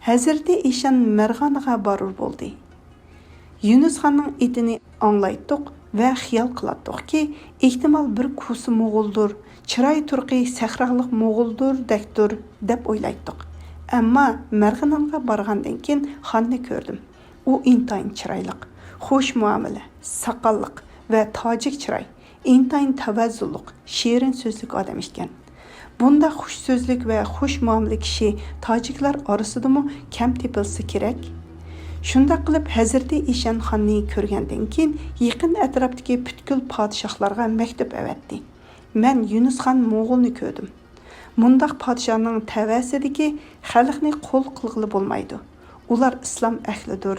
ھەزرىتى ئىشان مەرغانىغا بارۇر بولدى. يۇنۇسخاننىڭ ئېتىنى ئاڭلايتتۇق ۋە خىيال قىلاتتۇقكى، ئېھتىمال بىر كوسا موغۇلدۇر، چىراي تۇرقى سەھرالىق موغۇلدۇر دەكتۇر، دەپ ئويلايتتۇق. ئەمما مەرغىنانغا بارغاندىن كېيىن خاننى كۆردۈم. ئۇ ئىنتايىن چىرايلىق، خۇش مۇئامىلە، ساقاللىق ۋە تاجىك چىراي، ئىنتايىن تەۋەززۇلۇق، شېرىن سۆزلۈك ئادەم ئىكەن. بۇنداق خۇش سۆزلۈك ۋە خۇش مۇئامىلە كىشى تاجىكلار ئارىسىدىمۇ كەم تېپىلسا كېرەك. شۇنداق قىلىپ، ھەزرىتى ئىشان خاننى كۆرگەندىن كېيىن، يېقىن ئەتراپتىكى پۈتكۈل پادىشاھلارغا مەكتۇپ ئەۋەتتى. مەن يۇنۇس خان موغۇلنى كۆردۈم. مۇنداق پادىشاھنىڭ تەۋەسىدىكى خەلقنى قۇل قىلغىلى بولمايدۇ. ئۇلار ئىسلام ئەھلىدۇر،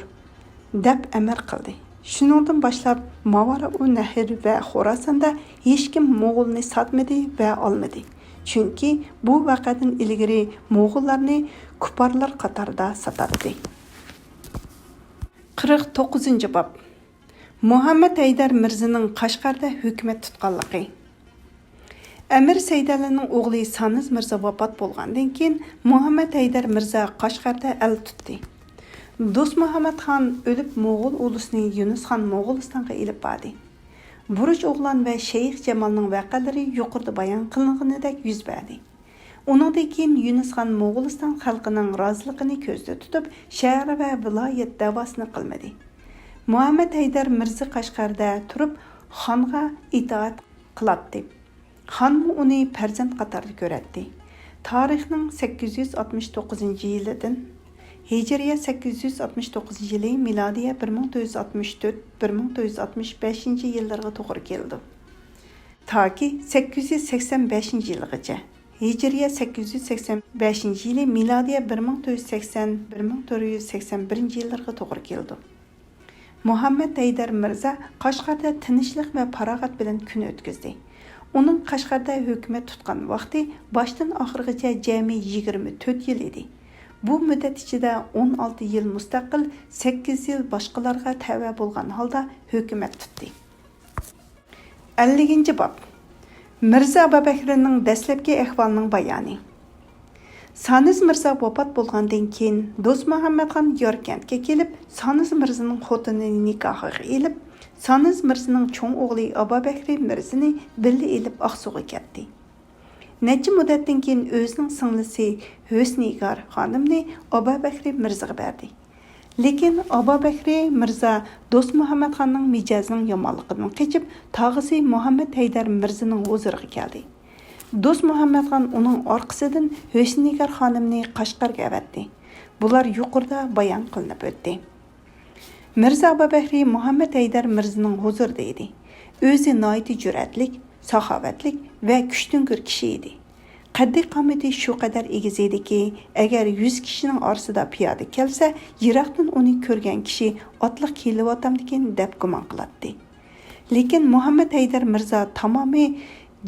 دەپ ئەمر قىلدى. شۇنىڭدىن باشلاپ ماۋارائۇ نەھر ۋە خوراساندا ھېچكىم موغۇلنى ساتمىدى ۋە ئالمىدى. چۈنكى بۇ ۋەقەدىن ئىلگىرى موغۇللارنى كۇپپارلار قاتارىدا ساتاتتى. قىرىق توققۇزىنچى باب. مۇھەممەد ھەيدەر مىرزىنىڭ قەشقەردە ھۆكۈمەت تۇتقانلىقى. ئەمىر سەيدەلىنىڭ ئوغلى سانىز مىرزا ۋاپات بولغاندىن كېيىن، مۇھەممەد ھەيدەر مىرزا قەشقەردە ئەل تۇتتى. دوستمۇھەممەد خان ئۆلۈپ، موغۇل ئۇلۇسىنى يۇنۇس خان موغۇلىستانغا ئېلىپ باردى. بۇرۇچ ئوغلان ۋە شەيخ جامالنىڭ ۋەقەلىرى يۇقىرىدا بايان قىلىنغىنىدەك يۈز بەردى. ئۇنىڭدىن كېيىن يۇنۇس خان موغۇلىستان خەلقىنىڭ رازىلىقىنى كۆزدە تۇتۇپ، شەھەر ۋە ۋىلايەت دەۋاسىنى قىلمىدى. مۇھەممەد ھەيدەر مىرزا قەشقەردە تۇرۇپ، خانغا ئىتائەت قىلاتتى. خانمۇ ئۇنى پەرزەنت قاتارىدا كۆرەتتى. تارىخنىڭ سەككىز يۈز ئاتمىش توققۇزىنچى يىلىدىن، ھىجرىيە سەككىز يۈز ئاتمىش توققۇزىنچى يىلى، مىلادىيە بىر مىڭ تۆت يۈز ئاتمىش تۆت، بىر مىڭ تۆت يۈز ئاتمىش بەشىنچى يىللىرىغا توغرا كېلىدۇ. تاكى سەككىز يۈز سەكسەن بەشىنچى يىلغىچە، ھىجرىيە سەككىز يۈز سەكسەن بەشىنچى يىلى، مىلادىيە بىر مىڭ تۆت يۈز سەكسەن، بىر مىڭ تۆت يۈز سەكسەن بىرىنچى يىللىرىغا توغرا كېلىدۇ. مۇھەممەد ھەيدەر مىرزا قەشقەردە تىنچلىق ۋە پاراغەت بىلەن كۈن ئۆتكۈزدى. ئۇنىڭ قەشقەردە ھۆكۈمەت تۇتقان ۋاقتى باشتىن ئاخىرغىچە جەمئىي يىگىرمە تۆت يىل ئىدى. بۇ مۇددەت ئىچىدە ئون ئالتە يىل مۇستەقىل، سەككىز يىل باشقىلارغا تەۋە بولغان ھالدا ھۆكۈمەت تۇتتى. ئەللىكىنچى باب. مىرزا ئابابەكرىنىڭ دەسلەپكى ئەھۋالىنىڭ بايانى. سانىز مىرزا ۋاپات بولغاندىن كېيىن، دوستمۇھەممەتخان ياركەنتكە كېلىپ، سانىز مىرزىنىڭ خوتۇنىنى نىكاھىغا ئېلىپ، سانىز مىرزىنىڭ چوڭ ئوغلى ئابابەكرى مىرزىنى بىللە ئېلىپ ئاقسۇغا كەتتى. نەچچە مۇددەتتىن كېيىن ئۆزىنىڭ سىڭلىسى ھۆسنىگار خانىمنى ئابابەكرى مىرزىغا بەردى. لېكىن ئابابەكرى مىرزا دوستمۇھەممەتخاننىڭ مىجەزىنىڭ يامانلىقىدىن قېچىپ، تاغىسى مۇھەممەد ھەيدەر مىرزىنىڭ ھۇزۇرىغا كەلدى. دوستمۇھەممەتخان ئۇنىڭ ئارقىسىدىن ھۆسنىگار خانىمنى قەشقەرگە ئەۋەتتى. بۇلار يۇقىرىدا بايان قىلىنىپ ئۆتتى. مىرزا ئابابەكرى مۇھەممەد ھەيدەر مىرزىنىڭ ھۇزۇرىدا ئىدى. ئۆزى ناھايىتى جۈرئەتلىك، ساخاۋەتلىك ۋە كۈچتۈڭكۈر كىشى ئىدى. قەددى-قامىتى شۇ قەدەر ئېگىز ئىدىكى، ئەگەر يۈز كىشىنىڭ ئارىسىدا پىيادە كەلسە، يىراقتىن ئۇنى كۆرگەن كىشى ئاتلىق كېلىۋاتامدىكىن دەپ گۇمان قىلاتتى. لېكىن مۇھەممەد ھەيدەر مىرزا تامامى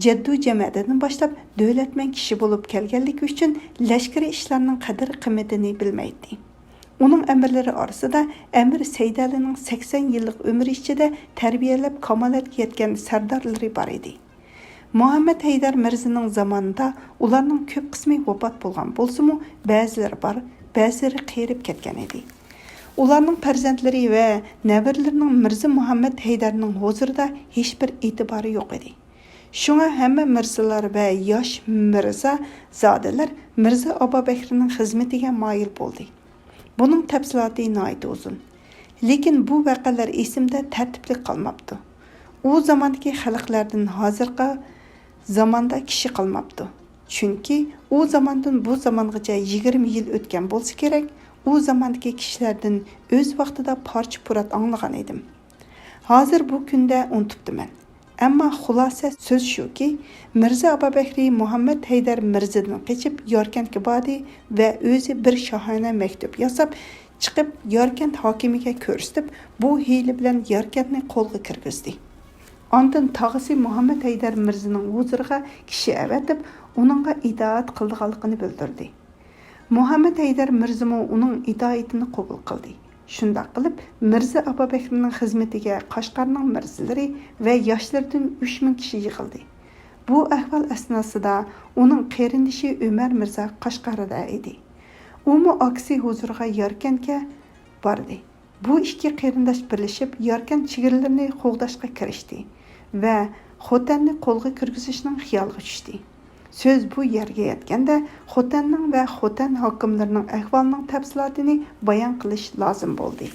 جەددۇ جەمەدىدىن باشلاپ دۆلەتمەن كىشى بولۇپ كەلگەنلىكى ئۈچۈن لەشكىرىي ئىشلارنىڭ قەدىر-قىممىتىنى بىلمەيتتى. ئۇنىڭ ئەمىرلىرى ئارىسىدا ئەمىر سەيدەلىنىڭ سەكسەن يىللىق ئۆمرى ئىچىدە تەربىيەلەپ كامالەتكە يەتكەن سەردارلىرى بار ئىدى. مۇھەممەد ھەيدەر مىرزىنىڭ زامانىدا ئۇلارنىڭ كۆپ قىسمى ۋاپات بولغان بولسىمۇ، بەزىلىرى بار، بەزىلىرى قېرىپ كەتكەن ئىدى. ئۇلارنىڭ پەرزەنتلىرى ۋە نەۋرىلىرىنىڭ مىرزا مۇھەممەد ھەيدەرنىڭ ھۇزۇرىدا ھېچبىر ئېتىبارى يوق ئىدى. شۇڭا ھەممە مىرزىلار ۋە ياش مىرزا زادىلەر مىرزا ئابابەكرىنىڭ خىزمىتىگە مايىل بولدى. بۇنىڭ تەپسىلاتى ناھايىتى ئۇزۇن. لېكىن بۇ ۋەقەلەر ئېسىمدە تەرتىپلىك قالماپتۇ. ئۇ زاماندىكى خەلقلەردىن ھازىرقى زاماندا كىشى قالماپتۇ. چۈنكى ئۇ زاماندىن بۇ زامانغىچە يىگىرمە يىل ئۆتكەن بولسا كېرەك، ئۇ زاماندىكى كىشىلەردىن ئۆز ۋاقتىدا پارچە-پۇرات ئاڭلىغان ئىدىم. ھازىر بۇ كۈندە ئۇنتۇپتىمەن. ئەمما خۇلاسە سۆز شۇكى، مىرزا ئابابەكرى مۇھەممەد ھەيدەر مىرزىدىن قېچىپ ياركەنتكە باردى ۋە ئۆزى بىر شاھانە مەكتۇپ ياساپ چىقىپ، ياركەنت ھاكىمىگە كۆرسىتىپ، بۇ ھىيلە بىلەن ياركەنتنى قولغا كىرگۈزدى. ئاندىن تاغىسى مۇھەممەد ھەيدەر مىرزىنىڭ ھۇزۇرىغا كىشى ئەۋەتىپ، ئۇنىڭغا ئىتائەت قىلىدىغانلىقىنى بىلدۈردى. مۇھەممەد ھەيدەر مىرزىمۇ ئۇنىڭ ئىتائىتىنى قوبۇل قىلدى. شۇنداق قىلىپ، مىرزا ئابابەكرىنىڭ خىزمىتىگە قەشقەرنىڭ مىرزىلىرى ۋە ياشلىرىدىن ئۈچ مىڭ كىشى يىغىلدى. بۇ ئەھۋال ئەسناسىدا ئۇنىڭ قېرىندىشى ئۆمەر مىرزا قەشقەردە ئىدى. ئۇمۇ ئاكىسى ھۇزۇرىغا ياركەنتكە باردى. بۇ ئىككى قېرىنداش بىرلىشىپ ياركەنت چېگرىلىرىنى قوغداشقا كىرىشتى ۋە خوتەننى قولغا كىرگۈزۈشنىڭ خىيالىغا چۈشتى. سۆز بۇ يەرگە يەتكەندە، خوتەننىڭ ۋە خوتەن ھاكىملىرىنىڭ ئەھۋالىنىڭ تەپسىلاتىنى بايان قىلىش لازىم بولدى.